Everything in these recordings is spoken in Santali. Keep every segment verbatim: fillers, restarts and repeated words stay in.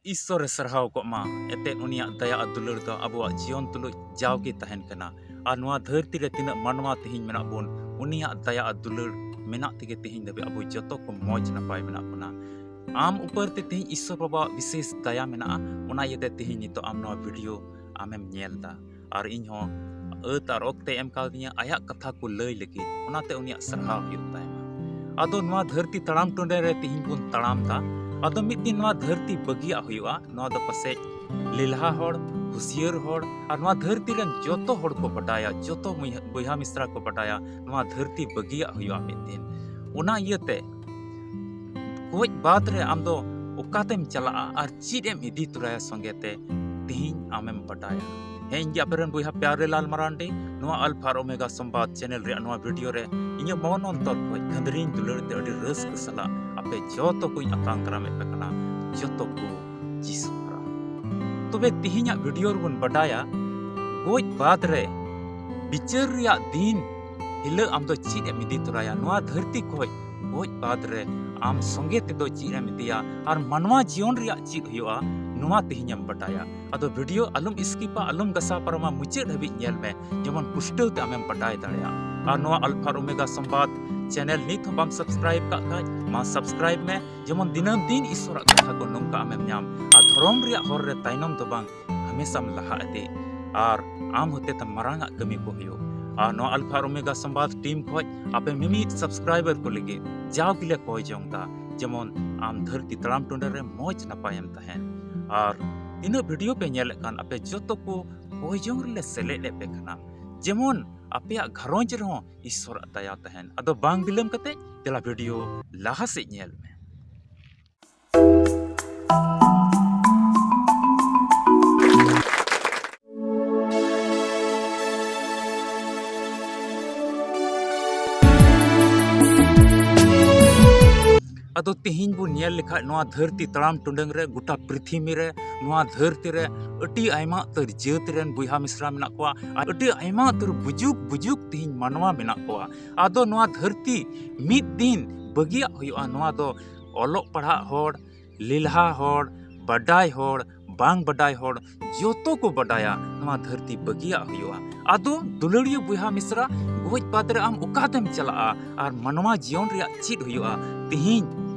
ᱤᱥᱥᱚᱨᱮ ᱥᱟᱨᱦᱟᱣ ᱠᱚᱜ ᱢᱟ᱾ ᱮᱱᱛᱮᱫ ᱩᱱᱤᱭᱟᱜ ᱫᱟᱭᱟ ᱟᱨ ᱫᱩᱞᱟᱹᱲ ᱫᱚ ᱟᱵᱚᱣᱟᱜ ᱡᱤᱭᱚᱱ ᱛᱩᱞᱩᱡ ᱡᱟᱣᱜᱮ ᱛᱟᱦᱮᱱ ᱠᱟᱱᱟ᱾ ᱟᱨ ᱱᱚᱣᱟ ᱫᱷᱟᱹᱨᱛᱤ ᱨᱮ ᱛᱤᱱᱟᱹᱜ ᱢᱟᱱᱣᱟ ᱛᱮᱦᱮᱧ ᱢᱮᱱᱟᱜ ᱵᱚᱱ, ᱩᱱᱤᱭᱟᱜ ᱫᱟᱭᱟ ᱟᱨ ᱫᱩᱞᱟᱹᱲ ᱢᱮᱱᱟᱜ ᱛᱮᱜᱮ ᱛᱮᱦᱮᱧ ᱫᱷᱟᱹᱵᱤᱡ ᱟᱵᱚ ᱡᱚᱛᱚ ᱠᱚ ᱢᱚᱡᱽ ᱱᱟᱯᱟᱭ ᱢᱮᱱᱟᱜ ᱵᱚᱱᱟ᱾ ᱟᱢ ᱩᱯᱚᱨ ᱛᱮ ᱛᱮᱦᱮᱧ ᱤᱥᱥᱚᱨ ᱵᱟᱵᱟᱣᱟᱜ ᱵᱤᱥᱮᱥ ᱫᱟᱭᱟ ᱢᱮᱱᱟᱜᱼᱟ, ᱚᱱᱟ ᱤᱭᱟᱹᱛᱮ ᱛᱮᱦᱮᱧ ᱱᱤᱛᱚᱜ ᱟᱢ ᱱᱚᱣᱟ ᱵᱷᱤᱰᱤᱭᱳ ᱟᱢᱮᱢ ᱧᱮᱞ ᱮᱫᱟ᱾ ᱟᱨ ᱤᱧ ᱦᱚᱸ ᱟᱹᱛ ᱟᱨ ᱚᱠᱛᱮ ᱮᱢ ᱠᱟᱣᱫᱤᱧᱟ ᱟᱭᱟᱜ ᱠᱟᱛᱷᱟ ᱠᱚ ᱞᱟᱹᱭ ᱞᱟᱹᱜᱤᱫ, ᱚᱱᱟᱛᱮ ᱩᱱᱤᱭᱟᱜ ᱥᱟᱨᱦᱟᱣ ᱦᱩᱭᱩᱜ ᱛᱟᱭ ᱢᱟ᱾ ᱟᱫᱚ ᱱᱚᱣᱟ ᱫᱷᱟᱹᱨᱛᱤ ᱛᱟᱲᱟᱢ ᱴᱩᱸᱰᱟᱹ ᱨᱮ ᱛᱤᱦᱤᱧ ᱵᱚᱱ ᱛᱟᱲᱟᱢ ᱫᱟ᱾ ᱟᱫᱚ ᱢᱤᱫ ᱫᱤᱱ ᱱᱚᱣᱟ ᱫᱷᱟᱹᱨᱛᱤ ᱵᱟᱹᱜᱤᱭᱟᱜ ᱦᱩᱭᱩᱜᱼᱟ᱾ ᱱᱚᱣᱟ ᱫᱚ ᱯᱟᱥᱮᱡ ᱞᱮᱞᱦᱟ ᱦᱚᱲ, ᱦᱩᱥᱤᱭᱟᱹᱨ ᱦᱚᱲ ᱟᱨ ᱱᱚᱣᱟ ᱫᱷᱟᱹᱨᱛᱤ ᱨᱮᱱ ᱡᱚᱛᱚ ᱦᱚᱲ ᱠᱚ ᱵᱟᱰᱟᱭᱟ, ᱡᱚᱛᱚ ᱵᱚᱭᱦᱟ ᱵᱚᱭᱦᱟ ᱢᱤᱥᱨᱟ ᱠᱚ ᱵᱟᱰᱟᱭᱟ, ᱱᱚᱣᱟ ᱫᱷᱟᱹᱨᱛᱤ ᱵᱟᱹᱜᱤᱭᱟᱜ ᱦᱩᱭᱩᱜᱼᱟ ᱢᱤᱫ ᱫᱤᱱ᱾ ᱚᱱᱟ ᱤᱭᱟᱹᱛᱮ ᱜᱚᱡ ᱵᱟᱫ ᱨᱮ ᱟᱢ ᱫᱚ ᱚᱠᱟᱛᱮᱢ ᱪᱟᱞᱟᱜᱼᱟ ᱟᱨ ᱪᱮᱫ ᱮᱢ ᱤᱫᱤ ᱛᱚᱨᱟᱭᱟ ᱥᱚᱸᱜᱮ ᱛᱮ, ᱛᱤᱦᱤᱧ ᱟᱢᱮᱢ ᱵᱟᱰᱟᱭᱟ᱾ ᱦᱮᱸ, ᱤᱧ ᱜᱮ ᱟᱯᱮ ᱨᱮᱱ ᱵᱚᱭᱦᱟ ᱯᱭᱟᱨᱮ ᱞᱟᱞ ᱢᱟᱨᱟᱱᱰᱤ᱾ ᱱᱚᱣᱟ ᱟᱞᱯᱷᱟ ᱟᱨ ᱳᱢᱮᱜᱟ ᱥᱚᱢᱵᱟᱫ ᱪᱮᱱᱮᱞ ᱨᱮᱭᱟᱜ ᱱᱚᱣᱟ ᱵᱷᱤᱰᱤᱭᱳ ᱨᱮ ᱤᱧᱟᱹᱜ ᱢᱚᱱ ᱚᱱᱛᱚᱨ ᱠᱷᱚᱱ ᱠᱷᱟᱹᱫᱽᱨᱤᱧ ᱫᱩᱞᱟᱹᱲ ᱛᱮ ᱟᱹᱰᱤ ᱨᱟᱹᱥᱠᱟᱹ ᱥᱟᱞᱟᱜ ᱟᱯᱮ ᱡᱚᱛᱚ ᱠᱚᱧ ᱟᱛᱟᱝ ᱫᱟᱨᱟᱢᱮᱫ ᱯᱮ ᱠᱟᱱᱟ, ᱡᱚᱛᱚ ᱠᱚ ᱡᱤᱥᱩ ᱦᱟᱨᱟ᱾ ᱛᱚᱵᱮ ᱛᱤᱦᱤᱧᱟᱜ ᱵᱷᱤᱰᱤᱭᱳ ᱨᱮᱵᱚᱱ ᱵᱟᱰᱟᱭᱟ, ᱜᱚᱡ ᱵᱟᱫ ᱨᱮ ᱵᱤᱪᱟᱹᱨ ᱨᱮᱭᱟᱜ ᱫᱤᱱ ᱦᱤᱞᱳᱜ ᱟᱢ ᱫᱚ ᱪᱮᱫ ᱮᱢ ᱤᱫᱤ ᱛᱚᱨᱟᱭᱟ? ᱱᱚᱣᱟ ᱫᱷᱟᱹᱨᱛᱤ ᱠᱷᱚᱡ ᱜᱚᱡ ᱵᱟᱫ ᱨᱮ ᱟᱢ ᱥᱚᱸᱜᱮ ᱛᱮᱫᱚ ᱪᱮᱫ ᱮᱢ ᱤᱫᱤᱭᱟ ᱟᱨ ᱢᱟᱱᱣᱟ ᱡᱤᱭᱚᱱ ᱨᱮᱭᱟᱜ ᱪᱮᱫ ᱦᱩᱭᱩᱜᱼᱟ, ᱱᱚᱣᱟ ᱛᱮᱦᱮᱧ ᱮᱢ ᱵᱟᱰᱟᱭᱟ᱾ ᱟᱫᱚ ᱵᱷᱤᱰᱤᱭᱳ ᱟᱞᱚᱢ ᱥᱠᱤᱯᱟ, ᱟᱞᱚᱢ ᱜᱷᱟᱥᱟᱣ ᱯᱟᱨᱚᱢᱟ, ᱢᱩᱪᱟᱹᱫ ᱦᱟᱹᱵᱤᱡ ᱧᱮᱞ ᱢᱮ, ᱡᱮᱢᱚᱱ ᱯᱩᱥᱴᱟᱹᱣ ᱛᱮ ᱟᱢᱮᱢ ᱵᱟᱰᱟᱭ ᱫᱟᱲᱮᱭᱟᱜᱼᱟ᱾ ᱟᱨ ᱱᱚᱣᱟ ᱟᱞᱯᱷᱟ ᱟᱨ ᱳᱢᱮᱜᱟ ᱥᱚᱢᱵᱟᱫ ᱪᱮᱱᱮᱞ ᱱᱤᱛ ᱦᱚᱸ ᱵᱟᱢ ᱥᱟᱵᱥᱠᱨᱟᱭᱤᱵ ᱠᱟᱜ ᱠᱷᱟᱡ, ᱢᱟ ᱥᱟᱵᱥᱠᱨᱟᱭᱤᱵ ᱢᱮ, ᱡᱮᱢᱚᱱ ᱫᱤᱱᱟᱹᱢ ᱫᱤᱱ ᱤᱥᱥᱚᱨᱟᱜ ᱠᱟᱛᱷᱟ ᱠᱚ ᱱᱚᱝᱠᱟ ᱟᱢᱮᱢ ᱧᱟᱢ᱾ ᱟᱨ ᱫᱷᱚᱨᱚᱢ ᱨᱮᱭᱟᱜ ᱦᱚᱨ ᱨᱮ ᱛᱟᱭᱱᱚᱢ ᱫᱚ ᱵᱟᱝ, ᱦᱟᱢᱮᱥᱟᱢ ᱞᱟᱦᱟ ᱤᱫᱤ ᱟᱨ ᱟᱢ ᱦᱚᱛᱮᱛᱮ ᱢᱟᱨᱟᱝ ᱟᱜ ᱠᱟᱹᱢᱤ ᱠᱚ ᱦᱩᱭᱩᱜ᱾ ᱟᱨ ᱱᱚᱣᱟ ᱟᱞᱯᱷᱟ ᱟᱨ ᱳᱢᱮᱜᱟ ᱥᱚᱢᱵᱟᱫ ᱴᱤᱢ ᱠᱷᱚᱡ ᱟᱯᱮ ᱢᱤᱢᱤᱫ ᱥᱟᱵᱥᱠᱨᱟᱭᱵᱟᱨ ᱠᱚ ᱞᱟᱹᱜᱤᱫ ᱡᱟᱣ ᱜᱮᱞᱮ ᱠᱚᱭ ᱡᱚᱝ ᱫᱟ, ᱡᱮᱢᱚᱱ ᱟᱢ ᱫᱷᱟᱹᱨᱛᱤ ᱛᱟᱲᱟᱢ ᱴᱩᱸᱰᱟᱹ ᱨᱮ ᱢᱚᱡᱽ ᱱᱟᱯᱟᱭᱮᱢ ᱛᱟᱦᱮᱱ᱾ ᱟᱨ ᱛᱤᱱᱟᱹᱜ ᱵᱷᱤᱰᱤᱭᱳ ᱯᱮ ᱧᱮᱞᱮᱫ ᱠᱟᱱ, ᱟᱯᱮ ᱡᱚᱛᱚ ᱠᱚ ᱠᱚᱭ ᱡᱚᱝ ᱨᱮᱞᱮ ᱥᱮᱞᱮᱫ ᱮᱫ ᱯᱮ ᱠᱟᱱᱟ, ᱡᱮᱢᱚᱱ ᱟᱯᱮᱭᱟᱜ ᱜᱷᱟᱨᱚᱸᱡᱽ ᱨᱮᱦᱚᱸ ᱤᱥᱥᱚᱨᱟᱜ ᱫᱟᱭᱟ ᱛᱟᱦᱮᱱ᱾ ᱟᱫᱚ ᱵᱟᱝ ᱵᱤᱞᱚᱢ ᱠᱟᱛᱮ ᱫᱮᱞᱟ ᱵᱷᱤᱰᱤᱭᱳ ᱞᱟᱦᱟ ᱥᱮᱫ ᱧᱮᱞ ᱢᱮ᱾ ᱟᱫᱚ ᱛᱮᱦᱮᱧ ᱵᱚᱱ ᱧᱮᱞ ᱞᱮᱠᱷᱟᱡ, ᱱᱚᱣᱟ ᱫᱷᱟᱹᱨᱛᱤ ᱛᱟᱲᱟᱢ ᱴᱩᱰᱟᱹᱝ ᱨᱮ, ᱜᱚᱴᱟ ᱯᱨᱤᱛᱷᱤᱵᱤ ᱨᱮ, ᱱᱚᱣᱟ ᱫᱷᱟᱹᱨᱛᱤ ᱨᱮ ᱟᱹᱰᱤ ᱟᱭᱢᱟ ᱩᱛᱟᱹᱨ ᱡᱟᱹᱛ ᱨᱮᱱ ᱵᱚᱭᱦᱟ ᱢᱤᱥᱨᱟ ᱢᱮᱱᱟᱜ ᱠᱚᱣᱟ ᱟᱨ ᱟᱹᱰᱤ ᱟᱭᱢᱟ ᱩᱛᱟᱹᱨ ᱵᱩᱡᱩᱜ ᱵᱩᱡᱩᱜ ᱛᱮᱦᱮᱧ ᱢᱟᱱᱣᱟ ᱢᱮᱱᱟᱜ ᱠᱚᱣᱟ᱾ ᱟᱫᱚ ᱱᱚᱣᱟ ᱫᱷᱟᱹᱨᱛᱤ ᱢᱤᱫ ᱫᱤᱱ ᱵᱟᱹᱜᱤᱭᱟᱜ ᱦᱩᱭᱩᱜᱼᱟ᱾ ᱱᱚᱣᱟ ᱫᱚ ᱚᱞᱚᱜ ᱯᱟᱲᱦᱟᱜ ᱦᱚᱲ, ᱞᱮᱞᱦᱟ ᱦᱚᱲ, ᱵᱟᱰᱟᱭ ᱦᱚᱲ, ᱵᱟᱝ ᱵᱟᱰᱟᱭ ᱦᱚᱲ, ᱡᱚᱛᱚ ᱠᱚ ᱵᱟᱰᱟᱭᱟ ᱱᱚᱣᱟ ᱫᱷᱟᱹᱨᱛᱤ ᱵᱟᱹᱜᱤᱭᱟᱜ ᱦᱩᱭᱩᱜᱼᱟ᱾ ᱟᱫᱚ ᱫᱩᱞᱟᱹᱲᱤᱭᱟᱹ ᱵᱚᱭᱦᱟ ᱢᱤᱥᱨᱟ, ᱜᱚᱡ ᱵᱟᱫ ᱨᱮ ᱟᱢ ᱚᱠᱟᱛᱮᱢ ᱪᱟᱞᱟᱜᱼᱟ? ᱟᱨ ᱢᱟᱱᱣᱟ ᱡᱤᱭᱚᱱ ᱨᱮᱭᱟᱜ ᱪᱮᱫ ᱦᱩᱭᱩᱜᱼᱟ? ᱛᱤᱦᱤᱧ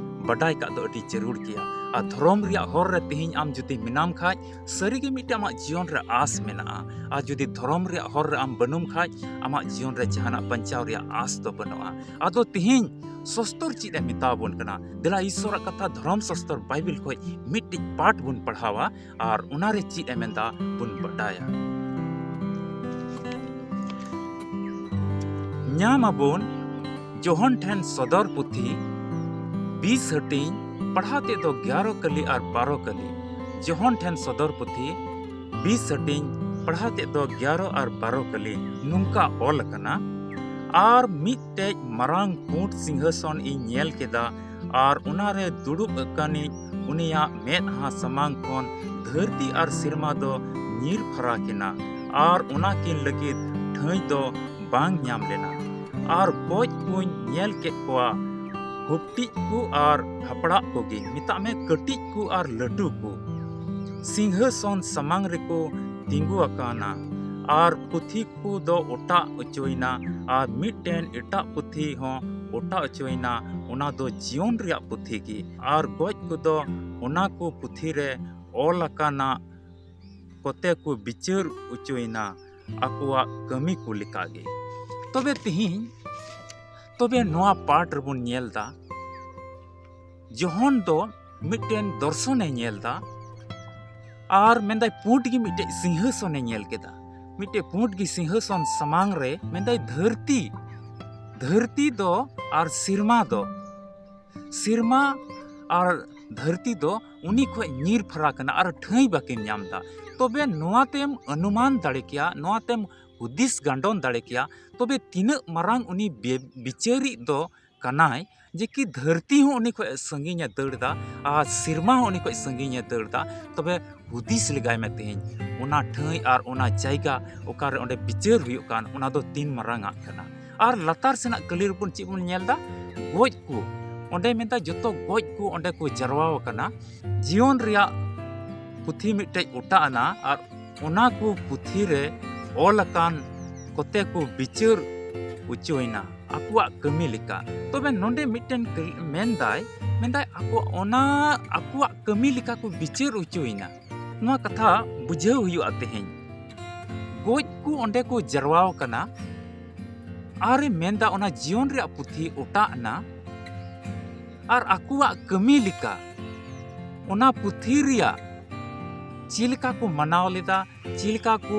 ᱵᱟᱰᱟᱭ ᱠᱟᱜ ᱫᱚ ᱟᱹᱰᱤ ᱡᱟᱹᱨᱩᱲ ᱜᱮᱭᱟ᱾ ᱟᱨ ᱫᱷᱚᱨᱚᱢ ᱨᱮᱭᱟᱜ ᱦᱚᱨ ᱨᱮ ᱛᱤᱦᱤᱧ ᱟᱢ ᱡᱩᱫᱤ ᱢᱮᱱᱟᱢ ᱠᱷᱟᱡ, ᱥᱟᱹᱨᱤᱜᱮ ᱢᱤᱫᱴᱮᱱ ᱟᱢᱟᱜ ᱡᱤᱭᱚᱱ ᱨᱮ ᱟᱸᱥ ᱢᱮᱱᱟᱜᱼᱟ᱾ ᱟᱨ ᱡᱩᱫᱤ ᱫᱷᱚᱨᱚᱢ ᱨᱮᱭᱟᱜ ᱦᱚᱨ ᱨᱮ ᱟᱢ ᱵᱟᱹᱱᱩᱢ ᱠᱷᱟᱡ, ᱟᱢᱟᱜ ᱡᱤᱭᱚᱱ ᱨᱮ ᱡᱟᱦᱟᱱᱟᱜ ᱵᱟᱧᱪᱟᱣ ᱨᱮᱭᱟᱜ ᱟᱸᱥ ᱫᱚ ᱵᱟᱹᱱᱩᱜᱼᱟ᱾ ᱟᱫᱚ ᱛᱤᱦᱤᱧ ᱥᱚᱥᱛᱚᱨ ᱪᱮᱫ ᱮ ᱢᱮᱛᱟ ᱵᱚᱱ ᱠᱟᱱᱟ? ᱫᱮᱞᱟ ᱤᱥᱚᱨᱟᱜ ᱠᱟᱛᱷᱟ ᱫᱷᱚᱨᱚᱢ ᱥᱚᱥᱛᱚᱨ ᱵᱟᱭᱵᱮᱞ ᱠᱷᱚᱡ ᱢᱤᱫᱴᱤᱡ ᱯᱟᱴ ᱵᱚᱱ ᱯᱟᱲᱦᱟᱣᱟ ᱟᱨ ᱚᱱᱟᱨᱮ ᱪᱮᱫ ᱮ ᱢᱮᱱᱫᱟ ᱵᱚᱱ ᱵᱟᱰᱟᱭᱟ᱾ ᱧᱟᱢ ᱟᱵᱚᱱ ᱡᱚᱦᱚᱱ ᱴᱷᱮᱱ ᱥᱚᱫᱚᱨ ᱯᱩᱛᱷᱤ ᱵᱤᱥ ᱦᱟᱹᱴᱤᱧ, ᱯᱟᱲᱦᱟᱣ ᱛᱮᱫ ᱫᱚ ᱜᱭᱟᱨᱚ ᱠᱟᱹᱞᱤ ᱟᱨ ᱵᱟᱨᱚ ᱠᱟᱹᱞᱤ᱾ ᱡᱚᱦᱚᱱ ᱴᱷᱮᱱ ᱥᱚᱫᱚᱨ ᱯᱩᱛᱷᱤ ᱵᱤᱥ ᱦᱟᱹᱴᱤᱧ, ᱯᱟᱲᱦᱟᱣ ᱛᱮᱫ ᱫᱚ ᱜᱭᱟᱨᱚ ᱟᱨ ᱵᱟᱨᱚ ᱠᱟᱹᱞᱤ᱾ ᱱᱚᱝᱠᱟ ᱚᱞ ᱟᱠᱟᱱᱟ, ᱟᱨ ᱢᱤᱫᱴᱮᱡ ᱢᱟᱨᱟᱝ ᱯᱩᱸᱰ ᱥᱤᱝᱦᱟᱥᱚᱱ ᱤᱧ ᱧᱮᱞ ᱠᱮᱫᱟ, ᱟᱨ ᱚᱱᱟᱨᱮ ᱫᱩᱲᱩᱵ ᱟᱠᱟᱱᱤᱡ ᱩᱱᱤᱭᱟᱜ ᱢᱮᱫᱦᱟ ᱥᱟᱢᱟᱝ ᱠᱷᱚᱱ ᱫᱷᱟᱹᱨᱛᱤ ᱟᱨ ᱥᱮᱨᱢᱟ ᱫᱚ ᱧᱤᱨ ᱯᱷᱟᱨᱟᱠ ᱮᱱᱟ, ᱟᱨ ᱚᱱᱟ ᱠᱤᱱ ᱞᱟᱹᱜᱤᱫ ᱴᱷᱟᱹᱭ ᱫᱚ ᱵᱟᱝ ᱧᱟᱢ ᱞᱮᱱᱟ᱾ ᱟᱨ ᱜᱚᱡ ᱠᱚᱧ ᱧᱮᱞ ᱠᱮᱫ ᱠᱚᱣᱟ, ᱦᱩᱯᱴᱤᱡ ᱠᱚ ᱟᱨ ᱦᱟᱯᱲᱟᱜ ᱠᱚᱜᱮ, ᱢᱮᱛᱟᱜ ᱢᱮ ᱠᱟᱹᱴᱤᱡ ᱠᱚ ᱟᱨ ᱞᱟᱹᱴᱩ ᱠᱚ, ᱥᱤᱝᱦᱟᱥᱚᱱ ᱥᱟᱢᱟᱝ ᱨᱮᱠᱚ ᱛᱤᱸᱜᱩ ᱟᱠᱟᱱᱟ᱾ ᱟᱨ ᱯᱩᱛᱷᱤ ᱠᱚ ᱫᱚ ᱚᱴᱟᱜ ᱚᱪᱚᱭᱮᱱᱟ, ᱟᱨ ᱢᱤᱫᱴᱮᱱ ᱮᱴᱟᱜ ᱯᱩᱛᱷᱤ ᱦᱚᱸ ᱚᱴᱟᱜ ᱚᱪᱚᱭᱮᱱᱟ, ᱚᱱᱟ ᱫᱚ ᱡᱤᱭᱚᱱ ᱨᱮᱭᱟᱜ ᱯᱩᱛᱷᱤ ᱜᱮ᱾ ᱟᱨ ᱜᱚᱡ ᱠᱚᱫᱚ ᱚᱱᱟ ᱠᱚ ᱯᱩᱛᱷᱤ ᱨᱮ ᱚᱞ ᱟᱠᱟᱱᱟ ᱠᱚᱛᱮ ᱠᱚ ᱵᱤᱪᱟᱹᱨ ᱚᱪᱚᱭᱮᱱᱟ, ᱟᱠᱚᱣᱟᱜ ᱠᱟᱹᱢᱤ ᱠᱚ ᱞᱮᱠᱟᱜᱮ᱾ ᱛᱚᱵᱮ ᱛᱤᱦᱤᱧ, ᱛᱚᱵᱮ ᱱᱚᱣᱟ ᱯᱟᱴ ᱨᱮᱵᱚᱱ ᱧᱮᱞ ᱫᱟ, ᱡᱚᱦᱚᱱ ᱫᱚ ᱢᱤᱫᱴᱮᱱ ᱫᱚᱨᱥᱚᱱᱮ ᱧᱮᱞ ᱫᱟ, ᱟᱨ ᱢᱮᱱᱫᱟᱭ ᱯᱩᱸᱰ ᱜᱮ ᱢᱤᱫᱴᱮᱡ ᱥᱤᱝᱦᱟᱥᱚᱱᱮ ᱧᱮᱞ ᱠᱮᱫᱟ᱾ ᱢᱤᱫᱴᱮᱡ ᱯᱩᱸᱰ ᱜᱮ ᱥᱤᱝᱦᱟᱥᱚᱱ ᱥᱟᱢᱟᱝ ᱨᱮ, ᱢᱮᱱᱫᱟᱭ ᱫᱷᱟᱹᱨᱛᱤ, ᱫᱷᱟᱹᱨᱛᱤ ᱫᱚ ᱟᱨ ᱥᱮᱨᱢᱟ ᱫᱚ, ᱥᱮᱨᱢᱟ ᱟᱨ ᱫᱷᱟᱹᱨᱛᱤ ᱫᱚ ᱩᱱᱤ ᱠᱷᱚᱡ ᱧᱤᱨ ᱯᱷᱟᱨᱟᱠ ᱮᱱᱟ ᱟᱨ ᱴᱷᱟᱹᱭ ᱵᱟᱹᱠᱤᱱ ᱧᱟᱢ ᱫᱟ᱾ ᱛᱚᱵᱮ ᱱᱚᱣᱟ ᱛᱮᱢ ᱚᱱᱩᱢᱟᱱ ᱫᱟᱲᱮ ᱠᱮᱭᱟ, ᱱᱚᱣᱟ ᱛᱮᱢ ᱦᱩᱫᱤᱥ ᱜᱟᱱᱰᱚᱱ ᱫᱟᱲᱮ ᱠᱮᱭᱟ, ᱛᱚᱵᱮ ᱛᱤᱱᱟᱹᱜ ᱢᱟᱨᱟᱝ ᱩᱱᱤ ᱵᱮ-, ᱵᱤᱪᱟᱹᱨᱤᱡ ᱫᱚ ᱠᱟᱱᱟᱭ, ᱡᱮ ᱠᱤ ᱫᱷᱟᱹᱨᱛᱤ ᱦᱚᱸ ᱩᱱᱤ ᱠᱷᱚᱡ ᱥᱟᱺᱜᱤᱧᱮ ᱫᱟᱹᱲ ᱫᱟ ᱟᱨ ᱥᱮᱨᱢᱟ ᱦᱚᱸ ᱩᱱᱤ ᱠᱷᱚᱡ ᱥᱟᱺᱜᱤᱧᱮ ᱫᱟᱹᱲ ᱫᱟ᱾ ᱛᱚᱵᱮ ᱦᱩᱫᱤᱥ ᱞᱮᱜᱟᱭ ᱢᱮ ᱛᱮᱦᱮᱧ, ᱚᱱᱟ ᱴᱷᱟᱹᱭ ᱟᱨ ᱚᱱᱟ ᱡᱟᱭᱜᱟ ᱚᱠᱟᱨᱮ ᱚᱸᱰᱮ ᱵᱤᱪᱟᱹᱨ ᱦᱩᱭᱩᱜ ᱠᱟᱱ, ᱚᱱᱟ ᱫᱚ ᱛᱤᱱ ᱢᱟᱨᱟᱝ ᱟᱜ ᱠᱟᱱᱟ? ᱟᱨ ᱞᱟᱛᱟᱨ ᱥᱮᱱᱟᱜ ᱠᱟᱹᱞᱤ ᱨᱮᱵᱚᱱ ᱪᱮᱫ ᱵᱚᱱ ᱧᱮᱞ ᱫᱟ? ᱜᱚᱡ ᱠᱚ, ᱚᱸᱰᱮ ᱢᱮᱱᱫᱟ ᱡᱚᱛᱚ ᱜᱚᱡ ᱠᱚ ᱚᱸᱰᱮ ᱠᱚ ᱡᱟᱨᱣᱟ ᱟᱠᱟᱱᱟ᱾ ᱡᱤᱭᱚᱱ ᱨᱮᱭᱟᱜ ᱯᱩᱛᱷᱤ ᱢᱤᱫᱴᱮᱡ ᱚᱴᱟᱜ ᱮᱱᱟ ᱟᱨ ᱚᱱᱟ ᱠᱚ ᱯᱩᱛᱷᱤ ᱨᱮ ᱚᱞ ᱟᱠᱟᱱ ᱠᱚᱛᱮ ᱠᱚ ᱵᱤᱪᱟᱹᱨ ᱚᱪᱚᱭᱮᱱᱟ ᱟᱠᱚᱣᱟᱜ ᱠᱟᱹᱢᱤ ᱞᱮᱠᱟ᱾ ᱛᱚᱵᱮ ᱱᱚᱰᱮ ᱢᱤᱫᱴᱮᱱ ᱠᱟᱹ-, ᱢᱮᱱᱫᱟᱭ, ᱢᱮᱱᱫᱟᱭ ᱟᱠᱚ ᱚᱱᱟ ᱟᱠᱚᱣᱟᱜ ᱠᱟᱹᱢᱤ ᱞᱮᱠᱟ ᱠᱚ ᱵᱤᱪᱟᱹᱨ ᱚᱪᱚᱭᱮᱱᱟ᱾ ᱱᱚᱣᱟ ᱠᱟᱛᱷᱟ ᱵᱩᱡᱷᱟᱹᱣ ᱦᱩᱭᱩᱜᱼᱟ ᱛᱮᱦᱮᱧ᱾ ᱜᱚᱡ ᱠᱚ ᱚᱸᱰᱮ ᱠᱚ ᱡᱟᱨᱣᱟ ᱟᱠᱟᱱᱟ, ᱟᱨᱮ ᱢᱮᱱᱫᱟ ᱚᱱᱟ ᱡᱤᱭᱚᱱ ᱨᱮᱭᱟᱜ ᱯᱩᱛᱷᱤ ᱚᱴᱟᱜ ᱮᱱᱟ, ᱟᱨ ᱟᱠᱚᱣᱟᱜ ᱠᱟᱹᱢᱤ ᱞᱮᱠᱟ ᱚᱱᱟ ᱯᱩᱛᱷᱤ ᱨᱮᱭᱟᱜ ᱪᱮᱫ ᱞᱮᱠᱟ ᱠᱚ ᱢᱟᱱᱟᱣ ᱞᱮᱫᱟ, ᱪᱮᱫ ᱞᱮᱠᱟ ᱠᱚ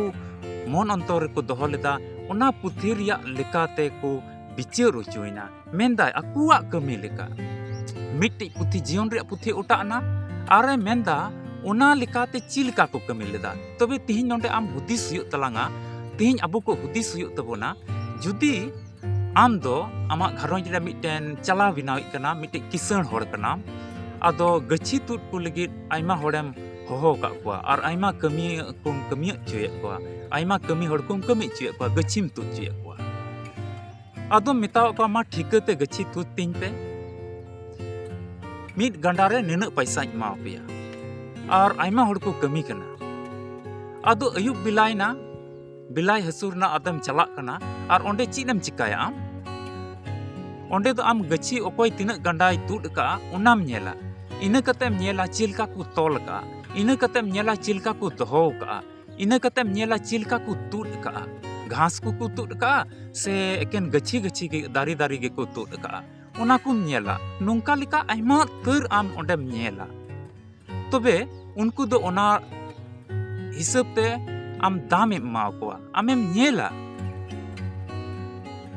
ᱢᱚᱱ ᱚᱱᱛᱚᱨ ᱨᱮᱠᱚ ᱫᱚᱦᱚ ᱞᱮᱫᱟ, ᱚᱱᱟ ᱯᱩᱛᱷᱤ ᱨᱮᱭᱟᱜ ᱞᱮᱠᱟᱛᱮ ᱠᱚ ᱵᱤᱪᱟᱹᱨ ᱚᱪᱚᱭᱮᱱᱟ᱾ ᱢᱮᱱᱫᱟᱭ ᱟᱠᱚᱣᱟᱜ ᱠᱟᱹᱢᱤ ᱞᱮᱠᱟ᱾ ᱢᱤᱫᱴᱤᱡ ᱯᱩᱛᱷᱤ ᱡᱤᱭᱚᱱ ᱨᱮᱭᱟᱜ ᱯᱩᱛᱷᱤ ᱚᱴᱟᱜ ᱮᱱᱟ, ᱟᱨᱮ ᱢᱮᱱᱫᱟ ᱚᱱᱟ ᱞᱮᱠᱟᱛᱮ ᱪᱮᱫ ᱞᱮᱠᱟ ᱠᱚ ᱠᱟᱹᱢᱤ ᱞᱮᱫᱟ᱾ ᱛᱚᱵᱮ ᱛᱤᱦᱤᱧ ᱱᱚᱰᱮ ᱟᱢ ᱦᱩᱫᱤᱥ ᱦᱩᱭᱩᱜ ᱛᱟᱞᱟᱝᱟ, ᱛᱤᱦᱤᱧ ᱟᱵᱚ ᱠᱚ ᱦᱩᱫᱤᱥ ᱦᱩᱭᱩᱜ ᱛᱟᱵᱚᱱᱟ, ᱡᱩᱫᱤ ᱟᱢ ᱫᱚ ᱟᱢᱟᱜ ᱜᱷᱟᱨᱚᱸᱡᱽ ᱨᱮ ᱢᱤᱫᱴᱮᱱ ᱪᱟᱞᱟᱣ ᱵᱮᱱᱟᱣᱤᱡ ᱠᱟᱱᱟᱢ, ᱢᱤᱫᱴᱮᱡ ᱠᱤᱥᱟᱹᱬ ᱦᱚᱲ ᱠᱟᱱᱟᱢ, ᱟᱫᱚ ᱜᱟᱹᱪᱷᱤ ᱛᱩᱫ ᱠᱚ ᱞᱟᱹᱜᱤᱫ ᱟᱭᱢᱟ ᱦᱚᱲᱮᱢ ᱦᱚᱦᱚ ᱟᱠᱟᱫ ᱠᱚᱣᱟ ᱟᱨ ᱟᱭᱢᱟ ᱠᱟᱹᱢᱤᱭᱟᱹ ᱠᱚᱢ ᱠᱟᱹᱢᱤ ᱦᱚᱪᱚᱭᱮᱫ ᱠᱚᱣᱟ, ᱟᱭᱢᱟ ᱠᱟᱹᱢᱤ ᱦᱚᱲ ᱠᱚᱢ ᱠᱟᱹᱢᱤ ᱦᱚᱪᱚᱭᱮᱫ ᱠᱚᱣᱟ, ᱜᱟᱹᱪᱷᱤᱢ ᱛᱩᱫ ᱦᱚᱪᱚᱭᱮᱫ ᱠᱚᱣᱟ᱾ ᱟᱫᱚᱢ ᱢᱮᱛᱟᱣᱟᱫ ᱠᱚᱣᱟ, "ᱢᱟ ᱴᱷᱤᱠᱟᱹ ᱛᱮ ᱜᱟᱹᱪᱷᱤ ᱛᱩᱫ ᱛᱤᱧ ᱯᱮ, ᱢᱤᱫ ᱜᱟᱸᱰᱟ ᱨᱮ ᱱᱤᱱᱟᱹᱜ ᱯᱚᱭᱥᱟᱧ ᱮᱢᱟ ᱯᱮᱭᱟ", ᱟᱨ ᱟᱭᱢᱟ ᱦᱚᱲ ᱠᱚ ᱠᱟᱹᱢᱤ ᱠᱟᱱᱟ᱾ ᱟᱫᱚ ᱟᱹᱭᱩᱵ ᱵᱮᱞᱟᱭᱮᱱᱟ, ᱵᱮᱞᱟᱭ ᱦᱟᱹᱥᱩᱨ ᱮᱱᱟ, ᱟᱫᱚᱢ ᱪᱟᱞᱟᱜ ᱠᱟᱱᱟ, ᱟᱨ ᱚᱸᱰᱮ ᱪᱮᱫ ᱮᱢ ᱪᱤᱠᱟᱭᱟ ᱟᱢ? ᱚᱸᱰᱮ ᱫᱚ ᱟᱢ ᱜᱟᱹᱪᱷᱤ ᱚᱠᱚᱭ ᱛᱤᱱᱟᱹᱜ ᱜᱟᱸᱰᱟᱭ ᱛᱩᱫ ᱟᱠᱟᱫᱼᱟ, ᱚᱱᱟᱢ ᱧᱮᱞᱟ᱾ ᱤᱱᱟᱹ ᱠᱟᱛᱮᱢ ᱧᱮᱞᱟ ᱪᱮᱫ ᱞᱮᱠᱟ ᱠᱚ ᱛᱚᱞ ᱟᱠᱟᱫᱼᱟ, ᱤᱱᱟᱹ ᱠᱟᱛᱮᱢ ᱧᱮᱞᱟ ᱪᱮᱫ ᱞᱮᱠᱟ ᱠᱚ ᱫᱚᱦᱚ ᱟᱠᱟᱫᱼᱟ, ᱤᱱᱟᱹ ᱠᱟᱛᱮᱢ ᱧᱮᱞᱟ ᱪᱮᱫ ᱞᱮᱠᱟ ᱠᱚ ᱛᱩᱫ ᱟᱠᱟᱫᱼᱟ, ᱜᱷᱟᱥ ᱠᱚᱠᱚ ᱛᱩᱫ ᱟᱠᱟᱫᱼᱟ ᱥᱮ ᱮᱠᱮᱱ ᱜᱟᱹᱪᱷᱤ ᱜᱟᱹᱪᱷᱤ ᱜᱮ, ᱫᱟᱨᱮ ᱫᱟᱨᱮ ᱜᱮᱠᱚ ᱛᱩᱫ ᱟᱠᱟᱫᱼᱟ, ᱚᱱᱟ ᱠᱚᱢ ᱧᱮᱞᱟ᱾ ᱱᱚᱝᱠᱟ ᱞᱮᱠᱟ ᱟᱭᱢᱟ ᱩᱛᱟᱹᱨ ᱟᱢ ᱚᱸᱰᱮᱢ ᱧᱮᱞᱟ᱾ ᱛᱚᱵᱮ ᱩᱱᱠᱩ ᱫᱚ ᱚᱱᱟ ᱦᱤᱥᱟᱹᱵ ᱛᱮ ᱟᱢ ᱫᱟᱢᱮᱢ ᱮᱢᱟ ᱠᱚᱣᱟ, ᱟᱢᱮᱢ ᱧᱮᱞᱟ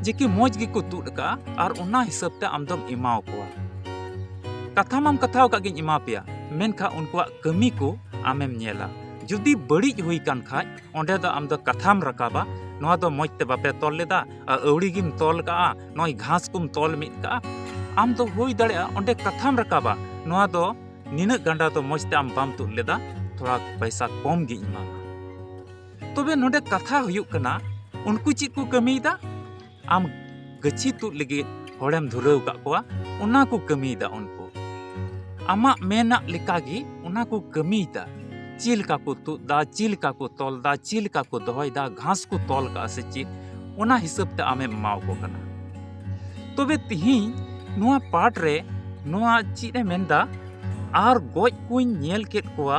ᱡᱮ ᱠᱤ ᱢᱚᱡᱽ ᱜᱮᱠᱚ ᱛᱩᱫ ᱟᱠᱟᱫᱼᱟ ᱟᱨ ᱚᱱᱟ ᱦᱤᱥᱟᱹᱵ ᱛᱮ ᱟᱢ ᱫᱚᱢ ᱮᱢᱟ ᱠᱚᱣᱟ᱾ ᱠᱟᱛᱷᱟ ᱢᱟᱢ ᱠᱟᱛᱷᱟ ᱟᱠᱟᱫ ᱜᱤᱧ ᱮᱢᱟ ᱯᱮᱭᱟ, ᱢᱮᱱᱠᱷᱟᱱ ᱩᱱᱠᱩᱣᱟᱜ ᱠᱟᱹᱢᱤ ᱠᱚ ᱟᱢᱮᱢ ᱧᱮᱞᱟ᱾ ᱡᱩᱫᱤ ᱵᱟᱹᱲᱤᱡ ᱦᱩᱭ ᱠᱟᱱ ᱠᱷᱟᱡ, ᱚᱸᱰᱮ ᱫᱚ ᱟᱢ ᱫᱚ ᱠᱟᱛᱷᱟᱢ ᱨᱟᱠᱟᱵᱟ, "ᱱᱚᱣᱟ ᱫᱚ ᱢᱚᱡᱽ ᱛᱮ ᱵᱟᱯᱮ ᱛᱚᱞ ᱞᱮᱫᱟ, ᱟᱨ ᱟᱹᱣᱲᱤ ᱜᱮᱢ ᱛᱚᱞ ᱠᱟᱜᱼᱟ, ᱱᱚᱜᱼᱚᱭ ᱜᱷᱟᱥ ᱠᱚᱢ ᱛᱚᱞ ᱢᱤᱫ ᱠᱟᱜᱼᱟ", ᱟᱢ ᱫᱚ ᱦᱩᱭ ᱫᱟᱲᱮᱭᱟᱜᱼᱟ ᱚᱸᱰᱮ ᱠᱟᱛᱷᱟᱢ ᱨᱟᱠᱟᱵᱟ, "ᱱᱚᱣᱟ ᱫᱚ ᱱᱤᱱᱟᱹᱜ ᱜᱟᱸᱰᱟ ᱫᱚ ᱢᱚᱡᱽ ᱛᱮ ᱟᱢ ᱵᱟᱢ ᱛᱩᱫ ᱞᱮᱫᱟ, ᱛᱷᱚᱲᱟ ᱯᱚᱭᱥᱟ ᱠᱚᱢ ᱜᱤᱧ ᱮᱢᱟᱢᱟ᱾" ᱛᱚᱵᱮ ᱱᱚᱰᱮ ᱠᱟᱛᱷᱟ ᱦᱩᱭᱩᱜ ᱠᱟᱱᱟ, ᱩᱱᱠᱩ ᱪᱮᱫ ᱠᱚ ᱠᱟᱹᱢᱤᱭᱮᱫᱟ? ᱟᱢ ᱜᱟᱹᱪᱷᱤ ᱛᱩᱫ ᱞᱟᱹᱜᱤᱫ ᱦᱚᱲᱮᱢ ᱫᱷᱩᱨᱟᱹᱣ ᱟᱠᱟᱫ ᱠᱚᱣᱟ, ᱚᱱᱟ ᱠᱚ ᱠᱟᱹᱢᱤᱭᱮᱫᱟ ᱩᱱᱠᱩ᱾ ᱟᱢᱟᱜ ᱢᱮᱱᱟᱜ ᱞᱮᱠᱟᱜᱮ ᱚᱱᱟ ᱠᱚ ᱠᱟᱹᱢᱤᱭᱮᱫᱟ᱾ ᱪᱮᱫ ᱞᱮᱠᱟ ᱠᱚ ᱛᱩᱫ ᱫᱟ, ᱪᱮᱫ ᱞᱮᱠᱟ ᱠᱚ ᱛᱚᱞ ᱫᱟ, ᱪᱮᱫ ᱞᱮᱠᱟ ᱠᱚ ᱫᱚᱦᱚᱭᱮᱫᱟ, ᱜᱷᱟᱥ ᱠᱚ ᱛᱚᱞ ᱠᱟᱜᱼᱟ ᱥᱮ ᱪᱮᱫ, ᱚᱱᱟ ᱦᱤᱥᱟᱹᱵ ᱛᱮ ᱟᱢᱮᱢ ᱮᱢᱟᱣ ᱠᱚ ᱠᱟᱱᱟ᱾ ᱛᱚᱵᱮ ᱛᱤᱦᱤᱧ ᱱᱚᱣᱟ ᱯᱟᱴ ᱨᱮ ᱱᱚᱣᱟ ᱪᱮᱫ ᱮ ᱢᱮᱱᱫᱟ, ᱟᱨ ᱜᱚᱡ ᱠᱚᱧ ᱧᱮᱞ ᱠᱮᱫ ᱠᱚᱣᱟ,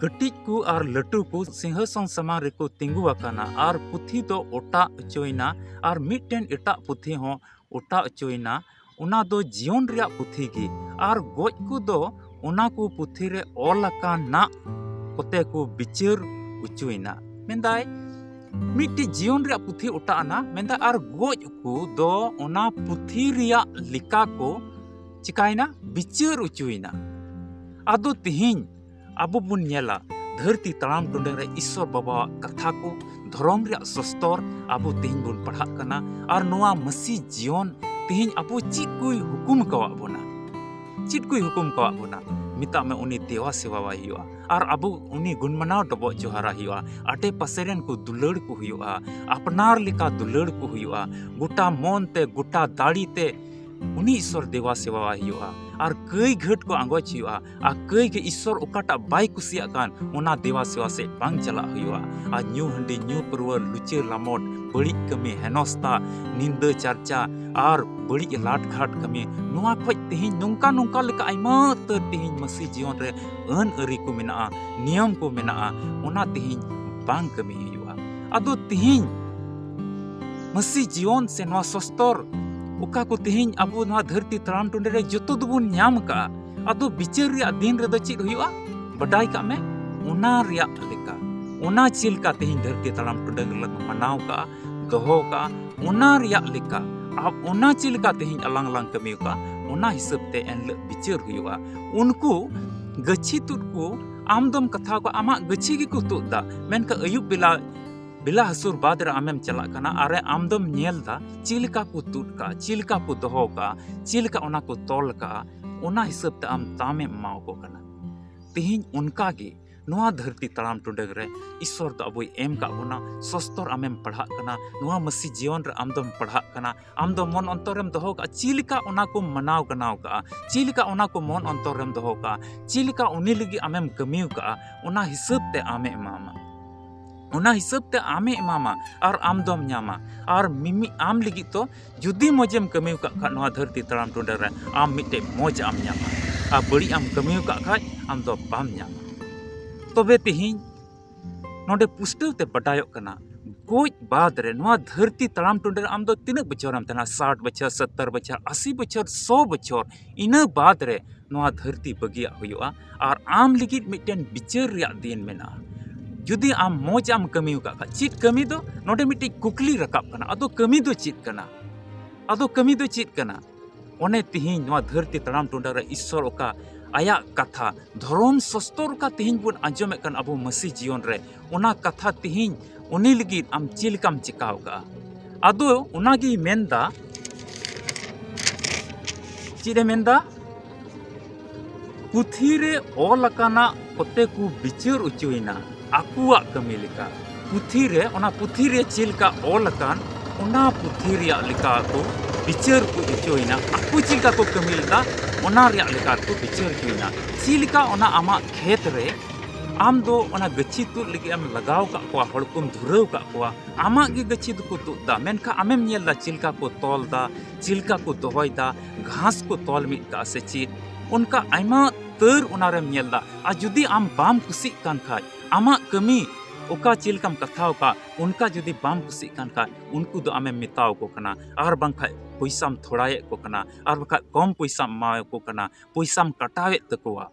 ᱠᱟᱹᱴᱤᱡ ᱠᱚ ᱟᱨ ᱞᱟᱹᱴᱩ ᱠᱚ ᱥᱤᱝᱦᱟᱥᱚᱱ ᱥᱟᱢᱟᱝ ᱨᱮᱠᱚ ᱛᱤᱸᱜᱩ ᱟᱠᱟᱱᱟ, ᱟᱨ ᱯᱩᱛᱷᱤ ᱫᱚ ᱚᱴᱟᱜ ᱦᱚᱪᱚᱭᱮᱱᱟ, ᱟᱨ ᱢᱤᱫᱴᱮᱱ ᱮᱴᱟᱜ ᱯᱩᱛᱷᱤ ᱦᱚᱸ ᱚᱴᱟᱜ ᱦᱚᱪᱚᱭᱮᱱᱟ᱾ ᱚᱱᱟ ᱫᱚ ᱡᱤᱭᱚᱱ ᱨᱮᱭᱟᱜ ᱯᱩᱛᱷᱤ ᱜᱮ, ᱟᱨ ᱜᱚᱡ ᱠᱚᱫᱚ ᱚᱱᱟ ᱠᱚ ᱯᱩᱛᱷᱤ ᱨᱮ ᱚᱞ ᱟᱠᱟᱱᱟᱜ ᱠᱚᱛᱮ ᱠᱚ ᱵᱤᱪᱟᱹᱨ ᱦᱚᱪᱚᱭᱮᱱᱟ᱾ ᱢᱮᱱᱫᱟᱭ, ᱢᱤᱫᱴᱤᱡ ᱡᱤᱭᱚᱱ ᱨᱮᱭᱟᱜ ᱯᱩᱛᱷᱤ ᱚᱴᱟᱜ ᱮᱱᱟ, ᱢᱮᱱᱫᱟ, ᱟᱨ ᱜᱚᱡ ᱠᱚ ᱫᱚ ᱚᱱᱟ ᱯᱩᱛᱷᱤ ᱨᱮᱭᱟᱜ ᱞᱮᱠᱟ ᱠᱚ ᱪᱤᱠᱟᱭᱮᱱᱟ, ᱵᱤᱪᱟᱹᱨ ᱦᱚᱪᱚᱭᱮᱱᱟ᱾ ᱟᱫᱚ ᱛᱤᱦᱤᱧ ᱟᱵᱚ ᱵᱚᱱ ᱧᱮᱞᱟ, ᱫᱷᱟᱹᱨᱛᱤ ᱛᱟᱲᱟᱢ ᱴᱩᱰᱟᱹᱝ ᱨᱮ ᱤᱥᱥᱚᱨ ᱵᱟᱵᱟᱣᱟᱜ ᱠᱟᱛᱷᱟ ᱠᱚ, ᱫᱷᱚᱨᱚᱢ ᱨᱮᱭᱟᱜ ᱥᱚᱥᱛᱚᱨ ᱟᱵᱚ ᱛᱤᱦᱤᱧ ᱵᱚᱱ ᱯᱟᱲᱦᱟᱜ ᱠᱟᱱᱟ᱾ ᱟᱨ ᱱᱚᱣᱟ ᱢᱟᱹᱥᱤ ᱡᱤᱭᱚᱱ ᱛᱤᱦᱤᱧ ᱟᱵᱚ ᱪᱮᱫ ᱠᱚᱭ ᱦᱩᱠᱩᱢ ᱠᱟᱣᱟᱫ ᱵᱚᱱᱟ? ᱪᱮᱫ ᱠᱚᱭ ᱦᱩᱠᱩᱢ ᱠᱟᱣᱟᱫ ᱵᱚᱱᱟ? ᱢᱮᱛᱟᱜ ᱢᱮ, ᱩᱱᱤ ᱫᱮᱣᱟ ᱥᱮᱣᱟᱣᱟᱭ ᱦᱩᱭᱩᱜᱼᱟ, ᱟᱨ ᱟᱵᱚ ᱩᱱᱤ ᱜᱩᱱᱢᱟᱱᱟᱣ ᱰᱚᱵᱚᱜ ᱡᱚᱦᱟᱨᱟᱭ ᱦᱩᱭᱩᱜᱼᱟ, ᱟᱰᱮ ᱯᱟᱥᱮ ᱨᱮᱱ ᱠᱚ ᱫᱩᱞᱟᱹᱲ ᱠᱚ ᱦᱩᱭᱩᱜᱼᱟ, ᱟᱯᱱᱟᱨ ᱞᱮᱠᱟ ᱫᱩᱞᱟᱹᱲ ᱠᱚ ᱦᱩᱭᱩᱜᱼᱟ, ᱜᱚᱴᱟ ᱢᱚᱱ ᱛᱮ, ᱜᱚᱴᱟ ᱫᱟᱲᱮ ᱛᱮ ᱩᱱᱤ ᱤᱥᱥᱚᱨ ᱫᱮᱣᱟ ᱥᱮᱣᱟᱣᱟᱭ ᱦᱩᱭᱩᱜᱼᱟ᱾ ᱟᱨ ᱠᱟᱹᱭ ᱜᱷᱟᱹᱴ ᱠᱚ ᱟᱸᱜᱚᱪ ᱦᱩᱭᱩᱜᱼᱟ, ᱟᱨ ᱠᱟᱹᱭ ᱜᱮ ᱤᱥᱥᱚᱨ ᱚᱠᱟᱴᱟᱜ ᱵᱟᱭ ᱠᱩᱥᱤᱭᱟᱜ ᱠᱟᱱ, ᱚᱱᱟ ᱫᱮᱣᱟ ᱥᱮᱣᱟ ᱥᱮᱫ ᱵᱟᱝ ᱪᱟᱞᱟᱜ ᱦᱩᱭᱩᱜᱼᱟ᱾ ᱟᱨ ᱧᱩ ᱦᱟᱺᱰᱤ, ᱧᱩ ᱯᱟᱹᱨᱣᱟᱹ, ᱞᱩᱪᱟᱹ ᱞᱟᱢᱚᱴ, ᱵᱟᱹᱲᱤᱡ ᱠᱟᱹᱢᱤ, ᱦᱮᱱᱚᱥᱛᱟ, ᱱᱤᱱᱫᱟᱹ ᱪᱟᱨᱪᱟ, ᱟᱨ ᱵᱟᱹᱲᱤᱡ ᱞᱟᱴᱜᱷᱟᱴ ᱠᱟᱹᱢᱤ, ᱱᱚᱣᱟ ᱠᱷᱚᱡ ᱛᱮᱦᱮᱧ ᱱᱚᱝᱠᱟ ᱱᱚᱝᱠᱟ ᱞᱮᱠᱟ ᱟᱭᱢᱟ ᱩᱛᱟᱹᱨ ᱛᱮᱦᱮᱧ ᱢᱟᱹᱥᱤ ᱡᱤᱭᱚᱱ ᱨᱮ ᱟᱹᱱ ᱟᱹᱨᱤ ᱠᱚ ᱢᱮᱱᱟᱜᱼᱟ, ᱱᱤᱭᱚᱢ ᱠᱚ ᱢᱮᱱᱟᱜᱼᱟ, ᱚᱱᱟ ᱛᱮᱦᱮᱧ ᱵᱟᱝ ᱠᱟᱹᱢᱤ ᱦᱩᱭᱩᱜᱼᱟ᱾ ᱟᱫᱚ ᱛᱮᱦᱮᱧ ᱢᱟᱹᱥᱤ ᱡᱤᱭᱚᱱ ᱥᱮ ᱱᱚᱣᱟ ᱥᱚᱥᱛᱚᱨ, ᱚᱠᱟ ᱠᱚ ᱛᱮᱦᱮᱧ ᱟᱵᱚ ᱱᱚᱣᱟ ᱫᱷᱟᱹᱨᱛᱤ ᱛᱟᱲᱟᱢ ᱴᱩᱰᱟᱹ ᱨᱮ ᱡᱚᱛᱚ ᱫᱚᱵᱚᱱ ᱧᱟᱢ ᱠᱟᱜᱼᱟ, ᱟᱫᱚ ᱵᱤᱪᱟᱹᱨ ᱨᱮᱭᱟᱜ ᱫᱤᱱ ᱨᱮᱫᱚ ᱪᱮᱫ ᱦᱩᱭᱩᱜᱼᱟ? ᱵᱟᱰᱟᱭ ᱠᱟᱜ ᱢᱮ, ᱚᱱᱟ ᱨᱮᱭᱟᱜ ᱞᱮᱠᱟ, ᱚᱱᱟ ᱪᱮᱫ ᱞᱮᱠᱟ ᱛᱮᱦᱮᱧ ᱫᱷᱟᱹᱨᱛᱤ ᱛᱟᱲᱟᱢ ᱴᱩᱰᱟᱹᱝ ᱨᱮᱞᱮ ᱢᱟᱱᱟᱣ ᱠᱟᱜᱼᱟ, ᱫᱚᱦᱚ ᱠᱟᱜᱼᱟ, ᱚᱱᱟ ᱨᱮᱭᱟᱜ ᱞᱮᱠᱟ, ᱟᱨ ᱚᱱᱟ ᱪᱮᱫ ᱞᱮᱠᱟ ᱛᱮᱦᱮᱧ ᱟᱞᱟᱝ ᱞᱟᱝ ᱠᱟᱹᱢᱤ ᱠᱟᱜᱼᱟ, ᱚᱱᱟ ᱦᱤᱥᱟᱹᱵ ᱛᱮ ᱮᱱᱦᱤᱞᱳᱜ ᱵᱤᱪᱟᱹᱨ ᱦᱩᱭᱩᱜᱼᱟ᱾ ᱩᱱᱠᱩ ᱜᱟᱹᱪᱷᱤ ᱛᱩᱫ ᱠᱚ, ᱟᱢ ᱫᱚᱢ ᱠᱟᱛᱷᱟ ᱠᱚᱣᱟ, ᱟᱢᱟᱜ ᱜᱟᱹᱪᱷᱤ ᱜᱮᱠᱚ ᱛᱩᱫ ᱫᱟ, ᱢᱮᱱᱠᱷᱟᱱ ᱟᱹᱭᱩᱵ ᱵᱮᱞᱟ, ᱵᱮᱞᱟ ᱦᱟᱹᱥᱩᱨ ᱵᱟᱫᱽ ᱨᱮ ᱟᱢᱮᱢ ᱪᱟᱞᱟᱜ ᱠᱟᱱᱟ, ᱟᱨ ᱟᱢ ᱫᱚᱢ ᱧᱮᱞ ᱫᱟ ᱪᱮᱫ ᱞᱮᱠᱟ ᱠᱚ ᱛᱩᱫ ᱠᱟᱜᱼᱟ, ᱪᱮᱫ ᱞᱮᱠᱟ ᱠᱚ ᱫᱚᱦᱚ ᱠᱟᱜᱼᱟ, ᱪᱮᱫ ᱞᱮᱠᱟ ᱚᱱᱟ ᱠᱚ ᱛᱚᱞ ᱠᱟᱜᱼᱟ, ᱚᱱᱟ ᱦᱤᱥᱟᱹᱵ ᱛᱮ ᱟᱢ ᱫᱟᱢᱮᱢ ᱮᱢᱟᱣ ᱠᱚ ᱠᱟᱱᱟ᱾ ᱛᱮᱦᱮᱧ ᱚᱱᱠᱟ ᱜᱮ ᱱᱚᱣᱟ ᱫᱷᱟᱹᱨᱛᱤ ᱛᱟᱲᱟᱢ ᱴᱩᱰᱟᱹᱝ ᱨᱮ ᱤᱥᱥᱚᱨ ᱫᱚ ᱟᱵᱚᱭ ᱮᱢ ᱠᱟᱜ ᱵᱚᱱᱟ᱾ ᱥᱚᱥᱛᱚᱨ ᱟᱢᱮᱢ ᱯᱟᱲᱦᱟᱜ ᱠᱟᱱᱟ, ᱱᱚᱣᱟ ᱢᱟᱹᱥᱤ ᱡᱤᱭᱚᱱ ᱨᱮ ᱟᱢ ᱫᱚᱢ ᱯᱟᱲᱦᱟᱜ ᱠᱟᱱᱟ, ᱟᱢ ᱫᱚ ᱢᱚᱱ ᱚᱱᱛᱚᱨ ᱨᱮᱢ ᱫᱚᱦᱚ ᱠᱟᱜᱼᱟ, ᱪᱮᱫ ᱞᱮᱠᱟ ᱚᱱᱟ ᱠᱚᱢ ᱢᱟᱱᱟᱣ ᱜᱟᱱᱟᱣ ᱠᱟᱜᱼᱟ, ᱪᱮᱫ ᱞᱮᱠᱟ ᱚᱱᱟ ᱠᱚ ᱢᱚᱱ ᱚᱱᱛᱚᱨ ᱨᱮᱢ ᱫᱚᱦᱚ ᱠᱟᱜᱼᱟ, ᱪᱮᱫ ᱞᱮᱠᱟ ᱩᱱᱤ ᱞᱟᱹᱜᱤᱫ ᱟᱢᱮᱢ ᱠᱟᱹᱢᱤ ᱠᱟᱜᱼᱟ, ᱚᱱᱟ ᱦᱤᱥᱟᱹᱵ ᱛᱮ ᱟᱢᱮ ᱮᱢᱟᱢᱟ᱾ ᱚᱱᱟ ᱦᱤᱥᱟᱹᱵ ᱛᱮ ᱟᱢᱮ ᱮᱢᱟᱢᱟ ᱟᱨ ᱟᱢ ᱫᱚᱢ ᱧᱟᱢᱟ᱾ ᱟᱨ ᱢᱤᱢᱤᱫ ᱟᱢ ᱞᱟᱹᱜᱤᱫ ᱫᱚ ᱡᱩᱫᱤ ᱢᱚᱡᱮᱢ ᱠᱟᱹᱢᱤ ᱟᱠᱟᱫ ᱠᱷᱟᱱ ᱱᱚᱣᱟ ᱫᱷᱟᱹᱨᱛᱤ ᱛᱟᱲᱟᱢ ᱴᱩᱰᱟᱹ ᱨᱮ ᱟᱢ ᱢᱤᱫᱴᱮᱡ ᱢᱚᱡᱽ ᱟᱢ ᱧᱟᱢᱟ, ᱟᱨ ᱵᱟᱹᱲᱤᱡ ᱟᱢ ᱠᱟᱹᱢᱤ ᱟᱠᱟᱫ ᱠᱷᱟᱱ ᱟᱢ ᱫᱚ ᱵᱟᱢ ᱧᱟᱢᱟ᱾ ᱛᱚᱵᱮ ᱛᱮᱦᱮᱧ ᱱᱚᱰᱮ ᱯᱩᱥᱴᱟᱹᱣ ᱛᱮ ᱵᱟᱰᱟᱭᱚᱜ ᱠᱟᱱᱟ, ᱜᱚᱡ ᱵᱟᱫ ᱨᱮ ᱱᱚᱣᱟ ᱫᱷᱟᱹᱨᱛᱤ ᱛᱟᱲᱟᱢ ᱴᱩᱰᱟᱹ ᱨᱮ ᱟᱢ ᱫᱚ ᱛᱤᱱᱟᱹᱜ ᱵᱚᱪᱷᱚᱨᱮᱢ ᱛᱟᱦᱮᱱᱟ? ᱥᱟᱴ ᱵᱚᱪᱷᱚᱨ, ᱥᱚᱛᱛᱚᱨ ᱵᱚᱪᱷᱚᱨ, ᱟᱥᱤ ᱵᱚᱪᱷᱚᱨ, ᱥᱚ ᱵᱚᱪᱷᱚᱨ, ᱤᱱᱟᱹ ᱵᱟᱫ ᱨᱮ ᱱᱚᱣᱟ ᱫᱷᱟᱹᱨᱛᱤ ᱵᱟᱹᱜᱤᱭᱟᱜ ᱦᱩᱭᱩᱜᱼᱟ᱾ ᱟᱨ ᱟᱢ ᱞᱟᱹᱜᱤᱫ ᱢᱤᱫᱴᱮᱱ ᱵᱤᱪᱟᱹᱨ ᱨᱮᱭᱟᱜ ᱫᱤᱱ ᱢᱮᱱᱟᱜᱼᱟ᱾ ᱡᱩᱫᱤ ᱟᱢ ᱢᱚᱡᱽ ᱟᱢ ᱠᱟᱹᱢᱤ ᱟᱠᱟᱫ ᱠᱷᱟᱡ, ᱪᱮᱫ ᱠᱟᱹᱢᱤ ᱫᱚ? ᱱᱚᱰᱮ ᱢᱤᱫᱴᱤᱡ ᱠᱩᱠᱞᱤ ᱨᱟᱠᱟᱵ ᱠᱟᱱᱟ, ᱟᱫᱚ ᱠᱟᱹᱢᱤ ᱫᱚ ᱪᱮᱫ ᱠᱟᱱᱟ? ᱟᱫᱚ ᱠᱟᱹᱢᱤ ᱫᱚ ᱪᱮᱫ ᱠᱟᱱᱟ? ᱚᱱᱮ ᱛᱤᱦᱤᱧ ᱱᱚᱣᱟ ᱫᱷᱟᱹᱨᱛᱤ ᱛᱟᱲᱟᱢ ᱴᱩᱰᱟᱹ ᱨᱮ ᱤᱥᱥᱚᱨ ᱚᱠᱟ ᱟᱭᱟᱜ ᱠᱟᱛᱷᱟ, ᱫᱷᱚᱨᱚᱢ ᱥᱚᱥᱛᱚᱨ ᱚᱠᱟ ᱛᱤᱦᱤᱧ ᱵᱚᱱ ᱟᱸᱡᱚᱢᱮᱫ ᱠᱟᱱ ᱟᱵᱚ ᱢᱟᱹᱥᱤ ᱡᱤᱭᱚᱱ ᱨᱮ, ᱚᱱᱟ ᱠᱟᱛᱷᱟ ᱛᱤᱦᱤᱧ ᱩᱱᱤ ᱞᱟᱹᱜᱤᱫ ᱟᱢ ᱪᱮᱫ ᱞᱮᱠᱟᱢ ᱪᱤᱠᱟᱹᱣ ᱠᱟᱜᱼᱟ? ᱟᱫᱚ ᱚᱱᱟᱜᱮᱭ ᱢᱮᱱᱫᱟ, ᱪᱮᱫ ᱮ ᱢᱮᱱᱫᱟ? ᱯᱩᱛᱷᱤ ᱨᱮ ᱚᱞ ᱟᱠᱟᱱᱟᱜ ᱠᱚᱛᱮ ᱠᱚ ᱵᱤᱪᱟᱹᱨ ᱚᱪᱚᱭᱮᱱᱟ ᱟᱠᱚᱣᱟᱜ ᱠᱟᱹᱢᱤ ᱞᱮᱠᱟ᱾ ᱯᱩᱛᱷᱤ ᱨᱮ, ᱚᱱᱟ ᱯᱩᱛᱷᱤ ᱨᱮ ᱪᱮᱫ ᱞᱮᱠᱟ ᱚᱞ ᱟᱠᱟᱱ, ᱚᱱᱟ ᱯᱩᱛᱷᱤ ᱨᱮᱭᱟᱜ ᱞᱮᱠᱟ ᱠᱚ ᱵᱤᱪᱟᱹᱨ ᱠᱚ ᱚᱪᱚᱭᱮᱱᱟ᱾ ᱟᱠᱚ ᱪᱮᱫ ᱞᱮᱠᱟ ᱠᱚ ᱠᱟᱹᱢᱤ ᱞᱮᱫᱟ, ᱚᱱᱟ ᱨᱮᱭᱟᱜ ᱞᱮᱠᱟ ᱠᱚ ᱵᱤᱪᱟᱹᱨ ᱚᱪᱚᱭᱮᱱᱟ᱾ ᱪᱮᱫ ᱞᱮᱠᱟ ᱚᱱᱟ ᱟᱢᱟᱜ ᱠᱷᱮᱛ ᱨᱮ ᱟᱢ ᱫᱚ ᱚᱱᱟ ᱜᱟᱹᱪᱷᱤ ᱛᱩᱫ ᱞᱟᱹᱜᱤᱫ ᱮᱢ ᱞᱟᱜᱟᱣ ᱠᱟᱜ ᱠᱚᱣᱟ, ᱦᱚᱲ ᱠᱚᱢ ᱫᱷᱩᱨᱟᱹᱣ ᱠᱟᱜ ᱠᱚᱣᱟ, ᱟᱢᱟᱜ ᱜᱮ ᱜᱟᱹᱪᱷᱤ ᱫᱚᱠᱚ ᱛᱩᱫ ᱫᱟ, ᱢᱮᱱᱠᱷᱟᱱ ᱟᱢᱮᱢ ᱧᱮᱞ ᱫᱟ ᱪᱮᱫ ᱞᱮᱠᱟ ᱠᱚ ᱛᱚᱞ ᱫᱟ, ᱪᱮᱫ ᱞᱮᱠᱟ ᱠᱚ ᱫᱚᱦᱚᱭ ᱫᱟ, ᱜᱷᱟᱥ ᱠᱚ ᱛᱚᱞ ᱢᱤᱫ ᱠᱟᱜᱼᱟ ᱥᱮ ᱪᱮᱫ, ᱚᱱᱠᱟ ᱟᱭᱢᱟ ᱛᱟᱹᱨ ᱚᱱᱟᱨᱮᱢ ᱧᱮᱞ ᱫᱟ᱾ ᱟᱨ ᱡᱩᱫᱤ ᱟᱢ ᱵᱟᱢ ᱠᱩᱥᱤᱜ ᱠᱟᱱ ᱠᱷᱟᱡ, ᱟᱢᱟᱜ ᱠᱟᱹᱢᱤ ᱚᱠᱟ ᱪᱮᱫ ᱞᱮᱠᱟᱢ ᱠᱟᱛᱷᱟᱣ ᱠᱟᱜ, ᱚᱱᱠᱟ ᱡᱩᱫᱤ ᱵᱟᱢ ᱠᱩᱥᱤᱜ ᱠᱟᱱ ᱠᱷᱟᱡ, ᱩᱱᱠᱩ ᱫᱚ ᱟᱢᱮᱢ ᱢᱮᱛᱟᱣ ᱠᱚ ᱠᱟᱱᱟ, ᱟᱨ ᱵᱟᱝᱠᱷᱟᱡ ᱯᱚᱭᱥᱟᱢ ᱛᱷᱚᱲᱟᱭᱮᱫ ᱠᱚ ᱠᱟᱱᱟ, ᱟᱨ ᱵᱟᱝᱠᱷᱟᱡ ᱠᱚᱢ ᱯᱚᱭᱥᱟᱢ ᱮᱢᱟᱣ ᱠᱚ ᱠᱟᱱᱟ, ᱯᱚᱭᱥᱟᱢ ᱠᱟᱴᱟᱣᱮᱫ ᱛᱟᱠᱚᱣᱟ᱾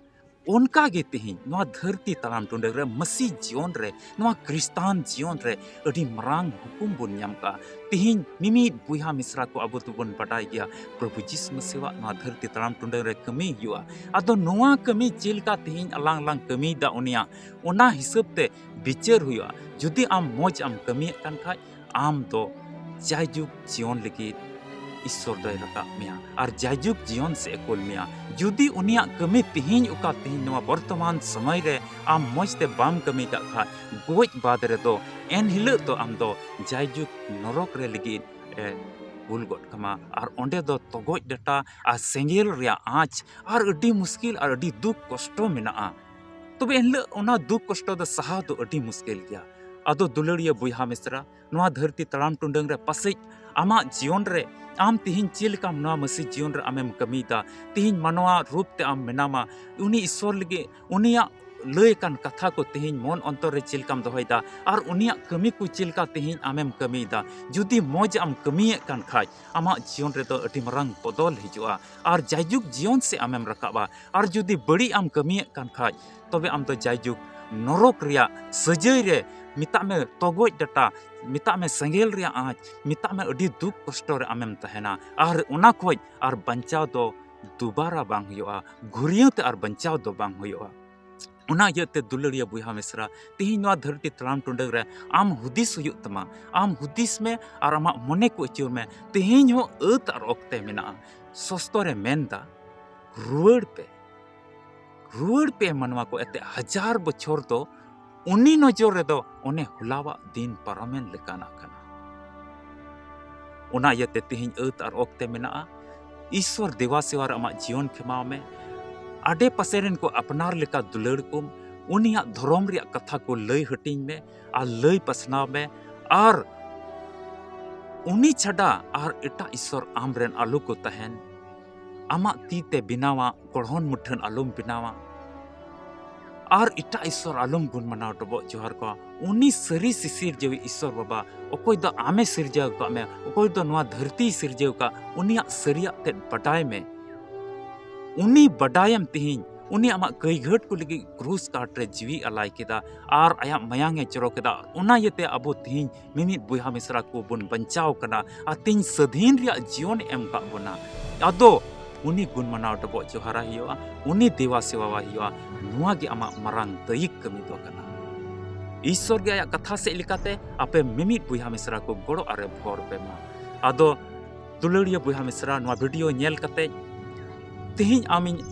ᱚᱱᱠᱟ ᱜᱮ ᱛᱮᱦᱮᱧ ᱱᱚᱣᱟ ᱫᱷᱟᱹᱨᱛᱤ ᱛᱟᱲᱟᱢ ᱴᱩᱰᱟᱹ ᱨᱮ, ᱢᱟᱹᱥᱤ ᱡᱤᱭᱚᱱ ᱨᱮ, ᱱᱚᱣᱟ ᱠᱷᱨᱤᱥᱴᱟᱱ ᱡᱤᱭᱚᱱ ᱨᱮ ᱟᱹᱰᱤ ᱢᱟᱨᱟᱝ ᱦᱩᱠᱩᱢ ᱵᱚᱱ ᱧᱟᱢ ᱠᱟᱜᱼᱟ᱾ ᱛᱮᱦᱮᱧ ᱢᱤᱢᱤᱫ ᱵᱚᱭᱦᱟ ᱢᱤᱥᱨᱟ ᱠᱚ ᱟᱵᱚ ᱫᱚᱵᱚᱱ ᱵᱟᱰᱟᱭ ᱜᱮᱭᱟ, ᱯᱨᱚᱵᱷᱩ ᱡᱤᱥᱩ ᱢᱟᱹᱥᱤᱣᱟᱜ ᱱᱚᱣᱟ ᱫᱷᱟᱹᱨᱛᱤ ᱛᱟᱲᱟᱢ ᱴᱩᱰᱟᱹ ᱨᱮ ᱠᱟᱹᱢᱤ ᱦᱩᱭᱩᱜᱼᱟ᱾ ᱟᱫᱚ ᱱᱚᱣᱟ ᱠᱟᱹᱢᱤ ᱪᱮᱫ ᱞᱮᱠᱟ ᱛᱮᱦᱮᱧ ᱟᱞᱟᱝ ᱞᱟᱝ ᱠᱟᱹᱢᱤᱭᱮᱫᱟ, ᱩᱱᱤᱭᱟᱜ ᱚᱱᱟ ᱦᱤᱥᱟᱹᱵ ᱛᱮ ᱵᱤᱪᱟᱹᱨ ᱦᱩᱭᱩᱜᱼᱟ᱾ ᱡᱩᱫᱤ ᱟᱢ ᱢᱚᱡᱽ ᱟᱢ ᱠᱟᱹᱢᱤᱭᱮᱫ ᱠᱟᱱ ᱠᱷᱟᱡ, ᱟᱢ ᱫᱚ ᱡᱟᱭᱡᱩᱜᱽ ᱡᱤᱭᱚᱱ ᱞᱟᱹᱜᱤᱫ ᱤᱥᱥᱚᱨ ᱫᱚᱭ ᱨᱟᱠᱟᱵ ᱢᱮᱭᱟ ᱟᱨ ᱡᱟᱭᱡᱩᱜᱽ ᱡᱤᱭᱚᱱ ᱥᱮᱫ ᱮ ᱠᱩᱞ ᱢᱮᱭᱟ᱾ ᱡᱩᱫᱤ ᱩᱱᱤᱭᱟᱜ ᱠᱟᱹᱢᱤ ᱛᱤᱦᱤᱧ ᱚᱠᱟ ᱛᱤᱦᱤᱧ ᱱᱚᱣᱟ ᱵᱚᱨᱛᱚᱢᱟᱱ ᱥᱚᱢᱚᱭ ᱨᱮ ᱟᱢ ᱢᱚᱡᱽ ᱛᱮ ᱵᱟᱢ ᱠᱟᱹᱢᱤ ᱠᱟᱜ ᱠᱷᱟᱡ, ᱜᱚᱡ ᱵᱟᱫ ᱨᱮᱫᱚ ᱮᱱ ᱦᱤᱞᱳᱜ ᱫᱚ ᱟᱢ ᱫᱚ ᱡᱟᱭᱡᱩᱜᱽ ᱱᱚᱨᱚᱠ ᱨᱮ ᱞᱟᱹᱜᱤᱫ ᱮ ᱠᱩᱞ ᱜᱚᱫ ᱠᱟᱢᱟ᱾ ᱟᱨ ᱚᱸᱰᱮ ᱫᱚ ᱛᱚᱜᱚᱡ ᱰᱟᱴᱟ ᱟᱨ ᱥᱮᱸᱜᱮᱞ ᱨᱮᱭᱟᱜ ᱟᱸᱪ ᱟᱨ ᱟᱹᱰᱤ ᱢᱩᱥᱠᱤᱞ ᱟᱨ ᱟᱹᱰᱤ ᱫᱩᱠ ᱠᱚᱥᱴᱚ ᱢᱮᱱᱟᱜᱼᱟ᱾ ᱛᱚᱵᱮ ᱮᱱᱦᱤᱞᱳᱜ ᱚᱱᱟ ᱫᱩᱠ ᱠᱚᱥᱴᱚ ᱫᱚ ᱥᱟᱦᱟᱣ ᱫᱚ ᱟᱹᱰᱤ ᱢᱩᱥᱠᱤᱞ ᱜᱮᱭᱟ᱾ ᱟᱫᱚ ᱫᱩᱞᱟᱹᱲᱤᱭᱟᱹ ᱵᱚᱭᱦᱟ ᱢᱤᱥᱨᱟ, ᱱᱚᱣᱟ ᱫᱷᱟᱹᱨᱛᱤ ᱛᱟᱲᱟᱢ ᱴᱩᱰᱟᱹᱝ ᱨᱮ ᱯᱟᱥᱮᱡ ᱟᱢᱟᱜ ᱡᱤᱭᱚᱱ ᱨᱮ ᱟᱢ ᱛᱤᱦᱤᱧ ᱪᱮᱫ ᱞᱮᱠᱟᱢ ᱱᱚᱣᱟ ᱢᱟᱹᱥᱤ ᱡᱤᱭᱚᱱ ᱨᱮ ᱟᱢᱮᱢ ᱠᱟᱹᱢᱤᱭᱮᱫᱟ, ᱛᱤᱦᱤᱧ ᱢᱟᱱᱣᱟ ᱨᱩᱯ ᱛᱮ ᱟᱢ ᱢᱮᱱᱟᱢᱟ, ᱩᱱᱤ ᱤᱥᱥᱚᱨ ᱞᱟᱹᱜᱤᱫ ᱩᱱᱤᱭᱟᱜ ᱞᱟᱹᱭ ᱟᱠᱟᱱ ᱠᱟᱛᱷᱟ ᱠᱚ ᱛᱤᱦᱤᱧ ᱢᱚᱱ ᱚᱱᱛᱚᱨ ᱨᱮ ᱪᱮᱫ ᱞᱮᱠᱟᱢ ᱫᱚᱦᱚᱭᱮᱫᱟ ᱟᱨ ᱩᱱᱤᱭᱟᱜ ᱠᱟᱹᱢᱤ ᱠᱚ ᱪᱮᱫ ᱞᱮᱠᱟ ᱛᱤᱦᱤᱧ ᱟᱢᱮᱢ ᱠᱟᱹᱢᱤᱭᱮᱫᱟ᱾ ᱡᱩᱫᱤ ᱢᱚᱡᱽ ᱟᱢ ᱠᱟᱹᱢᱤᱭᱮᱫ ᱠᱟᱱ ᱠᱷᱟᱡ, ᱟᱢᱟᱜ ᱡᱤᱭᱚᱱ ᱨᱮᱫᱚ ᱟᱹᱰᱤ ᱢᱟᱨᱟᱝ ᱵᱚᱫᱚᱞ ᱦᱤᱡᱩᱜᱼᱟ ᱟᱨ ᱡᱟᱭᱡᱩᱜᱽ ᱡᱤᱭᱚᱱ ᱥᱮᱫ ᱟᱢᱮᱢ ᱨᱟᱠᱟᱵᱼᱟ᱾ ᱟᱨ ᱡᱩᱫᱤ ᱵᱟᱹᱲᱤᱡ ᱟᱢ ᱠᱟᱹᱢᱤᱭᱮᱫ ᱠᱟᱱ ᱠᱷᱟᱡ, ᱛᱚᱵᱮ ᱟᱢ ᱫᱚ ᱡᱟᱭᱡᱩᱜᱽ ᱱᱚᱨᱚᱠ ᱨᱮᱭᱟᱜ ᱥᱟᱹᱡᱟᱹᱭ ᱨᱮ, ᱢᱮᱛᱟᱜ ᱢᱮ ᱛᱚᱜᱚᱡ ᱰᱟᱴᱟ, ᱢᱮᱛᱟᱜ ᱢᱮ ᱥᱮᱸᱜᱮᱞ ᱨᱮᱭᱟᱜ ᱟᱸᱪ, ᱢᱮᱛᱟᱜ ᱢᱮ ᱟᱹᱰᱤ ᱫᱩᱠ ᱠᱚᱥᱴᱚ ᱨᱮ ᱟᱢᱮᱢ ᱛᱟᱦᱮᱱᱟ᱾ ᱟᱨ ᱚᱱᱟ ᱠᱷᱚᱡ ᱟᱨ ᱵᱟᱧᱪᱟᱣ ᱫᱚ ᱫᱩᱵᱟᱨᱟ ᱵᱟᱝ ᱦᱩᱭᱩᱜᱼᱟ, ᱜᱷᱩᱨᱭᱟᱹ ᱛᱮ ᱟᱨ ᱵᱟᱧᱪᱟᱣ ᱫᱚ ᱵᱟᱝ ᱦᱩᱭᱩᱜᱼᱟ᱾ ᱚᱱᱟ ᱤᱭᱟᱹᱛᱮ ᱫᱩᱞᱟᱹᱲᱤᱭᱟᱹ ᱵᱚᱭᱦᱟ ᱢᱤᱥᱨᱟ, ᱛᱤᱦᱤᱧ ᱱᱚᱣᱟ ᱫᱷᱟᱹᱨᱛᱤ ᱛᱟᱲᱟᱢ ᱴᱩᱰᱟᱹᱝ ᱨᱮ ᱟᱢ ᱦᱩᱫᱤᱥ ᱦᱩᱭᱩᱜ ᱛᱟᱢᱟ᱾ ᱟᱢ ᱦᱩᱫᱤᱥ ᱢᱮ ᱟᱨ ᱟᱢᱟᱜ ᱢᱚᱱᱮ ᱠᱚ ᱟᱹᱪᱩᱨ ᱢᱮ, ᱛᱤᱦᱤᱧ ᱦᱚᱸ ᱟᱹᱛ ᱟᱨ ᱚᱠᱛᱮ ᱢᱮᱱᱟᱜᱼᱟ᱾ ᱥᱚᱥᱛᱚ ᱨᱮ ᱢᱮᱱᱫᱟ, ᱨᱩᱣᱟᱹᱲ ᱯᱮ, ᱨᱩᱣᱟᱹᱲ ᱯᱮ ᱢᱟᱱᱣᱟ ᱠᱚ, ᱮᱱᱛᱮ ᱦᱟᱡᱟᱨ ᱵᱚᱪᱷᱚᱨ ᱫᱚ ᱩᱱᱤ ᱱᱚᱡᱚᱨ ᱨᱮᱫᱚ ᱚᱱᱮ ᱦᱚᱞᱟᱣᱟᱜ ᱫᱤᱱ ᱯᱟᱨᱚᱢᱮᱱ ᱞᱮᱠᱟᱱᱟᱜ ᱠᱟᱱᱟ᱾ ᱚᱱᱟ ᱤᱭᱟᱹᱛᱮ ᱛᱤᱦᱤᱧ ᱟᱹᱛ ᱟᱨ ᱚᱠᱛᱮ ᱢᱮᱱᱟᱜᱼᱟ᱾ ᱤᱥᱥᱚᱨ ᱫᱮᱵᱟ ᱥᱮᱣᱟ ᱨᱮ ᱟᱢᱟᱜ ᱡᱤᱭᱚᱱ ᱠᱷᱮᱢᱟᱣ ᱢᱮ᱾ ᱟᱰᱮ ᱯᱟᱥᱮ ᱨᱮᱱ ᱠᱚ ᱟᱯᱱᱟᱨ ᱞᱮᱠᱟ ᱫᱩᱞᱟᱹᱲ ᱠᱚᱢ᱾ ᱩᱱᱤᱭᱟᱜ ᱫᱷᱚᱨᱚᱢ ᱨᱮᱭᱟᱜ ᱠᱟᱛᱷᱟ ᱠᱚ ᱞᱟᱹᱭ ᱦᱟᱹᱴᱤᱧ ᱢᱮ ᱟᱨ ᱞᱟᱹᱭ ᱯᱟᱥᱱᱟᱣ ᱢᱮ᱾ ᱟᱨ ᱩᱱᱤ ᱪᱷᱟᱰᱟ ᱟᱨ ᱮᱴᱟᱜ ᱤᱥᱥᱚᱨ ᱟᱢ ᱨᱮᱱ ᱟᱞᱚ ᱠᱚ ᱛᱟᱦᱮᱱ᱾ ᱟᱢᱟᱜ ᱛᱤ ᱛᱮ ᱵᱮᱱᱟᱣᱟᱜ ᱜᱚᱲᱦᱚᱱ ᱢᱩᱴᱷᱟᱹᱱ ᱟᱞᱚᱢ ᱵᱮᱱᱟᱣᱟ᱾ ᱟᱨ ᱮᱴᱟᱜ ᱤᱥᱥᱚᱨ ᱟᱞᱚᱢ ᱜᱩᱱ ᱢᱟᱱᱟᱣ ᱰᱚᱵᱚᱜ ᱡᱚᱦᱟᱨ ᱠᱚᱣᱟ᱾ ᱩᱱᱤ ᱥᱟᱹᱨᱤ ᱥᱤᱥᱤᱨ ᱡᱟᱹᱣᱤ ᱤᱥᱥᱚᱨ ᱵᱟᱵᱟ, ᱚᱠᱚᱭ ᱫᱚ ᱟᱢᱮ ᱥᱤᱨᱡᱟᱹᱣ ᱟᱠᱟᱫ ᱢᱮ, ᱚᱠᱚᱭ ᱫᱚ ᱱᱚᱣᱟ ᱫᱷᱟᱹᱨᱛᱤᱭ ᱥᱤᱨᱡᱟᱹᱣ ᱟᱠᱟᱫ, ᱩᱱᱤᱭᱟᱜ ᱥᱟᱹᱨᱤᱭᱟᱜ ᱛᱮᱫ ᱵᱟᱰᱟᱭ ᱢᱮ᱾ ᱩᱱᱤ ᱵᱟᱰᱟᱭᱮᱢ ᱛᱤᱦᱤᱧ, ᱩᱱᱤ ᱟᱢᱟᱜ ᱠᱟᱹᱭᱜᱷᱟᱹᱴ ᱠᱚ ᱞᱟᱹᱜᱤᱫ ᱠᱨᱩᱥ ᱠᱟᱴ ᱨᱮ ᱡᱤᱣᱤ ᱟᱞᱟᱭ ᱠᱮᱫᱟ ᱟᱨ ᱟᱭᱟᱜ ᱢᱟᱭᱟᱝ ᱮ ᱡᱚᱨᱚ ᱠᱮᱫᱟ᱾ ᱚᱱᱟ ᱤᱭᱟᱹᱛᱮ ᱟᱵᱚ ᱛᱤᱦᱤᱧ ᱢᱤᱢᱤᱫ ᱵᱚᱭᱦᱟ ᱢᱤᱥᱨᱟ ᱠᱚ ᱵᱚᱱ ᱵᱟᱧᱪᱟᱣ ᱠᱟᱱᱟ ᱟᱨ ᱛᱤᱦᱤᱧ ᱥᱟᱹᱫᱷᱤᱱ ᱨᱮᱭᱟᱜ ᱡᱤᱭᱚᱱ ᱮ ᱮᱢ ᱠᱟᱜ ᱵᱚᱱᱟ᱾ ᱟᱫᱚ ᱩᱱᱤ ᱜᱩᱱ ᱢᱟᱱᱟᱣ ᱰᱚᱵᱚᱜ ᱡᱚᱦᱟᱨᱟᱭ ᱦᱩᱭᱩᱜᱼᱟ, ᱩᱱᱤ ᱫᱮᱣᱟ ᱥᱮᱣᱟᱣᱟᱭ ᱦᱩᱭᱩᱜᱼᱟ᱾ ᱱᱚᱣᱟ ᱜᱮ ᱟᱢᱟᱜ ᱢᱟᱨᱟᱝ ᱫᱟᱹᱭᱤᱠ ᱠᱟᱹᱢᱤ ᱫᱚ ᱠᱟᱱᱟ᱾ ᱤᱥᱥᱚᱨ ᱜᱮ ᱟᱭᱟᱜ ᱠᱟᱛᱷᱟ ᱥᱮᱫ ᱞᱮᱠᱟᱛᱮ ᱟᱯᱮ ᱢᱤᱢᱤᱫ ᱵᱚᱭᱦᱟ ᱢᱤᱥᱨᱟ ᱠᱚ ᱜᱚᱲᱚ ᱟᱨᱮ ᱵᱷᱚᱨ ᱯᱮ ᱢᱟ᱾ ᱟᱫᱚ ᱫᱩᱞᱟᱹᱲᱤᱭᱟᱹ ᱵᱚᱭᱦᱟ ᱢᱤᱥᱨᱟ, ᱱᱚᱣᱟ ᱵᱷᱤᱰᱤᱭᱳ ᱧᱮᱞ ᱠᱟᱛᱮ ᱛᱮᱦᱮᱧ ᱟᱢᱤᱧ,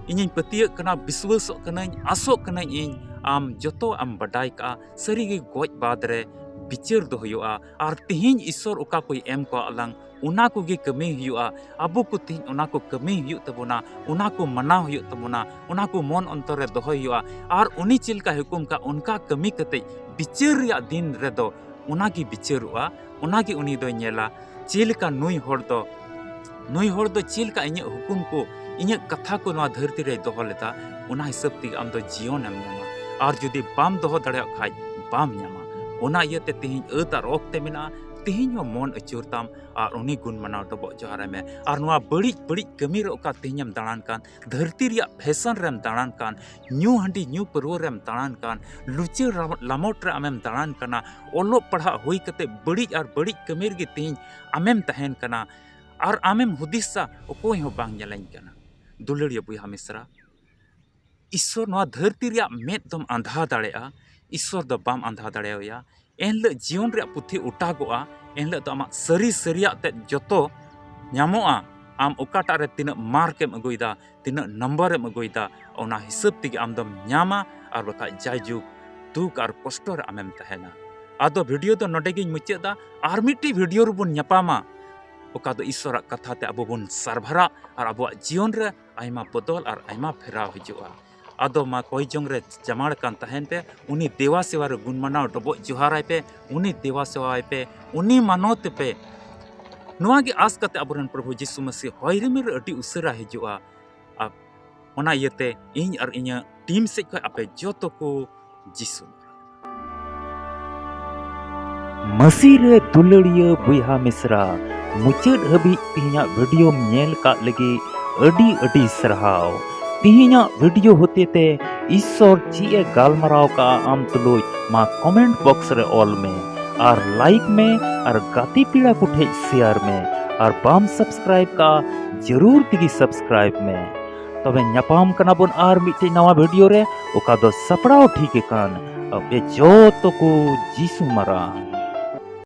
ᱤᱧᱤᱧ ᱯᱟᱹᱛᱭᱟᱹᱜ ᱠᱟᱱᱟ, ᱵᱤᱥᱣᱟᱹᱥᱚᱜ ᱠᱟᱹᱱᱟᱹᱧ, ᱟᱥᱚᱜ ᱠᱟᱹᱱᱟᱹᱧ ᱤᱧ ᱟᱢ ᱡᱚᱛᱚ ᱮᱢ ᱵᱟᱰᱟᱭ ᱠᱟᱜᱼᱟ᱾ ᱥᱟᱹᱨᱤᱜᱮ ᱜᱚᱡ ᱵᱟᱫ ᱨᱮ ᱵᱤᱪᱟᱹᱨ ᱫᱚ ᱦᱩᱭᱩᱜᱼᱟ, ᱟᱨ ᱛᱮᱦᱮᱧ ᱤᱥᱥᱚᱨ ᱚᱠᱟ ᱠᱚᱭ ᱮᱢ ᱠᱟᱜ ᱞᱟᱝ, ᱚᱱᱟ ᱠᱚᱜᱮ ᱠᱟᱹᱢᱤ ᱦᱩᱭᱩᱜᱼᱟ᱾ ᱟᱵᱚ ᱠᱚ ᱛᱮᱦᱮᱧ ᱚᱱᱟ ᱠᱚ ᱠᱟᱹᱢᱤ ᱦᱩᱭᱩᱜ ᱛᱟᱵᱚᱱᱟ, ᱚᱱᱟ ᱠᱚ ᱢᱟᱱᱟᱣ ᱦᱩᱭᱩᱜ ᱛᱟᱵᱚᱱᱟ, ᱚᱱᱟ ᱠᱚ ᱢᱚᱱ ᱚᱱᱛᱚᱨ ᱨᱮ ᱫᱚᱦᱚᱭ ᱦᱩᱭᱩᱜᱼᱟ᱾ ᱟᱨ ᱩᱱᱤ ᱪᱮᱫ ᱞᱮᱠᱟᱭ ᱦᱩᱠᱩᱢ ᱠᱟᱜ, ᱚᱱᱠᱟ ᱠᱟᱹᱢᱤ ᱠᱟᱛᱮ ᱵᱤᱪᱟᱹᱨ ᱨᱮᱭᱟᱜ ᱫᱤᱱ ᱨᱮᱫᱚ ᱚᱱᱟᱜᱮ ᱵᱤᱪᱟᱹᱨᱚᱜᱼᱟ, ᱚᱱᱟᱜᱮ ᱩᱱᱤ ᱫᱚᱭ ᱧᱮᱞᱟ᱾ ᱪᱮᱫ ᱞᱮᱠᱟ ᱱᱩᱭ ᱦᱚᱲ ᱫᱚ, ᱱᱩᱭ ᱦᱚᱲ ᱫᱚ ᱪᱮᱫ ᱞᱮᱠᱟ ᱤᱧᱟᱹᱜ ᱦᱩᱠᱩᱢ ᱠᱚ, ᱤᱧᱟᱹᱜ ᱠᱟᱛᱷᱟ ᱠᱚ ᱱᱚᱣᱟ ᱫᱷᱟᱹᱨᱛᱤ ᱨᱮᱭ ᱫᱚᱦᱚ ᱞᱮᱫᱟ, ᱚᱱᱟ ᱦᱤᱥᱟᱹᱵ ᱛᱮᱜᱮ ᱟᱢ ᱫᱚ ᱡᱤᱭᱚᱱᱮᱢ ᱧᱟᱢᱟ᱾ ᱟᱨ ᱡᱩᱫᱤ ᱵᱟᱢ ᱫᱚᱦᱚ ᱫᱟᱲᱮᱭᱟᱜ ᱠᱷᱟᱡ, ᱵᱟᱢ ᱧᱟᱢᱟ᱾ ᱚᱱᱟ ᱤᱭᱟᱹᱛᱮ ᱛᱮᱦᱮᱧ ᱟᱹᱛ ᱟᱨ ᱚᱠᱛᱮ ᱢᱮᱱᱟᱜᱼᱟ, ᱛᱮᱦᱮᱧ ᱦᱚᱸ ᱢᱚᱱ ᱟᱹᱪᱩᱨ ᱛᱟᱢ ᱟᱨ ᱩᱱᱤ ᱜᱩᱱ ᱢᱟᱱᱟᱣ ᱰᱚᱵᱚᱜ ᱡᱚᱦᱟᱨᱟᱭ ᱢᱮ᱾ ᱟᱨ ᱱᱚᱣᱟ ᱵᱟᱹᱲᱤᱡ ᱵᱟᱹᱲᱤᱡ ᱠᱟᱹᱢᱤ ᱨᱮ ᱚᱠᱟ ᱛᱮᱦᱮᱧᱮᱢ ᱫᱟᱬᱟᱱ ᱠᱟᱱ, ᱫᱷᱟᱹᱨᱛᱤ ᱨᱮᱭᱟᱜ ᱯᱷᱮᱥᱚᱱ ᱨᱮᱢ ᱫᱟᱬᱟᱱ ᱠᱟᱱ, ᱧᱩ ᱦᱟᱺᱰᱤ ᱧᱩ ᱯᱟᱹᱨᱣᱟᱹ ᱨᱮᱢ ᱫᱟᱬᱟᱱ ᱠᱟᱱ, ᱞᱩᱪᱟᱹ ᱨᱟᱢ-, ᱞᱟᱢᱚᱴ ᱨᱮ ᱟᱢᱮᱢ ᱫᱟᱬᱟᱱ ᱠᱟᱱᱟ, ᱚᱞᱚᱜ ᱯᱟᱲᱦᱟᱜ ᱦᱩᱭ ᱠᱟᱛᱮ ᱵᱟᱹᱲᱤᱡ ᱟᱨ ᱵᱟᱹᱲᱤᱡ ᱠᱟᱹᱢᱤ ᱨᱮᱜᱮ ᱛᱮᱦᱮᱧ ᱟᱢᱮᱢ ᱛᱟᱦᱮᱱ ᱠᱟᱱᱟ᱾ ᱟᱨ ᱟᱢᱮᱢ ᱦᱩᱫᱤᱥᱟ, ᱚᱠᱚᱭ ᱦᱚᱸ ᱵᱟᱝ ᱧᱮᱞᱟᱹᱧ ᱠᱟᱱᱟ᱾ ᱫᱩᱞᱟᱹᱲᱤᱭᱟᱹ ᱵᱚᱭᱦᱟ ᱢᱤᱥᱨᱟ, ᱤᱥᱥᱚᱨ ᱱᱚᱣᱟ ᱫᱷᱟᱹᱨᱛᱤ ᱨᱮᱭᱟᱜ ᱢᱮᱫ ᱫᱚᱢ ᱟᱸᱫᱷᱟ ᱫᱟᱲᱮᱭᱟᱜᱼᱟ, ᱤᱥᱥᱚᱨ ᱫᱚ ᱵᱟᱢ ᱟᱸᱫᱷᱟ ᱫᱟᱲᱮᱭᱟᱭᱟ᱾ ᱮᱱᱦᱤᱞᱳᱜ ᱡᱤᱭᱚᱱ ᱨᱮᱭᱟᱜ ᱯᱩᱛᱷᱤ ᱚᱴᱟᱜᱚᱜᱼᱟ, ᱮᱱᱦᱤᱞᱳᱜ ᱫᱚ ᱟᱢᱟᱜ ᱥᱟᱹᱨᱤ ᱥᱟᱹᱨᱤᱭᱟᱜ ᱛᱮᱫ ᱡᱚᱛᱚ ᱧᱟᱢᱚᱜᱼᱟ᱾ ᱟᱢ ᱚᱠᱟᱴᱟᱜ ᱨᱮ ᱛᱤᱱᱟᱹᱜ ᱢᱟᱨᱠ ᱮᱢ ᱟᱹᱜᱩᱭᱮᱫᱟ, ᱛᱤᱱᱟᱹᱜ ᱱᱟᱢᱵᱟᱨ ᱮᱢ ᱟᱹᱜᱩᱭᱮᱫᱟ, ᱚᱱᱟ ᱦᱤᱥᱟᱹᱵ ᱛᱮᱜᱮ ᱟᱢ ᱫᱚᱢ ᱧᱟᱢᱟ, ᱟᱨ ᱵᱟᱠᱷᱟᱡ ᱡᱟᱭᱡᱩᱜᱽ ᱫᱩᱠ ᱟᱨ ᱠᱚᱥᱴᱚ ᱨᱮ ᱟᱢᱮᱢ ᱛᱟᱦᱮᱱᱟ᱾ ᱟᱫᱚ ᱵᱷᱤᱰᱤᱭᱳ ᱫᱚ ᱱᱚᱰᱮ ᱜᱤᱧ ᱢᱩᱪᱟᱹᱫ ᱫᱟ᱾ ᱟᱨ ᱢᱤᱫᱴᱤᱡ ᱵᱷᱤᱰᱤᱭᱳ ᱨᱮᱵᱚᱱ ᱧᱟᱯᱟᱢᱟ, ᱚᱠᱟ ᱫᱚ ᱤᱥᱥᱚᱨᱟᱜ ᱠᱟᱛᱷᱟ ᱛᱮ ᱟᱵᱚ ᱵᱚᱱ ᱥᱟᱨᱵᱷᱟᱨᱟ ᱟᱨ ᱟᱵᱚᱣᱟᱜ ᱡᱤᱭᱚᱱ ᱨᱮ ᱟᱭᱢᱟ ᱵᱚᱫᱚᱞ ᱟᱨ ᱟᱭᱢᱟ ᱯᱷᱮᱨᱟᱣ ᱦᱤᱡᱩᱜᱼᱟ᱾ ᱟᱫᱚ ᱢᱟ ᱠᱚᱭ ᱡᱚᱝ ᱨᱮ ᱡᱟᱢᱟᱲ ᱠᱟᱱ ᱛᱟᱦᱮᱱ ᱯᱮ, ᱩᱱᱤ ᱫᱮᱣᱟ ᱥᱮᱣᱟ ᱨᱮ ᱜᱩᱱ ᱢᱟᱱᱟᱣ ᱰᱚᱵᱚᱜ ᱡᱚᱦᱟᱨᱟᱭ ᱯᱮ, ᱩᱱᱤ ᱫᱮᱣᱟ ᱥᱮᱣᱟᱭ ᱯᱮ, ᱩᱱᱤ ᱢᱟᱱᱚᱛ ᱯᱮ᱾ ᱱᱚᱣᱟ ᱜᱮ ᱟᱥ ᱠᱟᱛᱮ ᱟᱵᱚᱨᱮᱱ ᱯᱨᱚᱵᱷᱩ ᱡᱤᱥᱩ ᱢᱟᱹᱥᱤ ᱦᱚᱭ ᱨᱤᱢᱤᱞ ᱨᱮ ᱟᱹᱰᱤ ᱩᱥᱟᱹᱨᱟ ᱦᱤᱡᱩᱜᱼᱟ᱾ ᱟᱨ ᱚᱱᱟ ᱤᱭᱟᱹᱛᱮ ᱤᱧ ᱟᱨ ᱤᱧᱟᱹᱜ ᱴᱤᱢ ᱥᱮᱫ ᱠᱷᱚᱱ ᱟᱯᱮ ᱡᱚᱛᱚ ᱠᱚ ᱡᱤᱥᱩ ᱢᱟᱹᱥᱤ ᱨᱮ ᱫᱩᱞᱟᱹᱲᱤᱭᱟᱹ ᱵᱚᱭᱦᱟ ᱢᱤᱥᱨᱟ, ᱢᱩᱪᱟᱹᱫ ᱦᱟᱹᱵᱤᱡ ᱛᱮᱦᱮᱧᱟᱜ ᱵᱷᱤᱰᱤᱭᱳᱢ ᱧᱮᱞ ᱠᱟᱜ ᱞᱟᱹᱜᱤᱫ ᱟᱹᱰᱤ ᱟᱹᱰᱤ ᱥᱟᱨᱦᱟᱣ᱾ ᱛᱮᱦᱮᱧᱟᱜ ᱵᱷᱤᱰᱤᱭᱳ ᱦᱚᱛᱮᱛᱮ ᱤᱥᱥᱚᱨ ᱪᱮᱫ ᱮ ᱜᱟᱞᱢᱟᱨᱟᱣ ᱠᱟᱜᱼᱟ ᱟᱢ ᱛᱩᱞᱩᱡ, ᱢᱟ ᱠᱚᱢᱮᱱᱴ ᱵᱚᱠᱥ ᱨᱮ ᱚᱞ ᱢᱮ ᱟᱨ ᱞᱟᱭᱤᱠ ᱢᱮ ᱟᱨ ᱜᱟᱛᱮ ᱯᱮᱲᱟ ᱠᱚ ᱴᱷᱮᱡ ᱥᱮᱭᱟᱨ ᱢᱮ᱾ ᱟᱨ ᱵᱟᱢ ᱥᱟᱵᱥᱠᱨᱟᱭᱤᱵ ᱠᱟᱜᱼᱟ, ᱡᱟᱹᱨᱩᱲ ᱛᱮᱜᱮ ᱥᱟᱵᱥᱠᱨᱟᱭᱤᱵ ᱢᱮ᱾ ᱛᱚᱵᱮ ᱧᱟᱯᱟᱢ ᱠᱟᱱᱟ ᱵᱚᱱ ᱟᱨ ᱢᱤᱫᱴᱮᱡ ᱱᱟᱣᱟ ᱵᱷᱤᱰᱤᱭᱳ ᱨᱮ, ᱚᱠᱟ ᱫᱚ ᱥᱟᱯᱲᱟᱣ ᱴᱷᱤᱠ ᱟᱠᱟᱱ ᱟᱯᱮ ᱡᱚᱛᱚ ᱠᱚ ᱡᱤᱥᱩ ᱢᱟᱨᱟᱝ᱾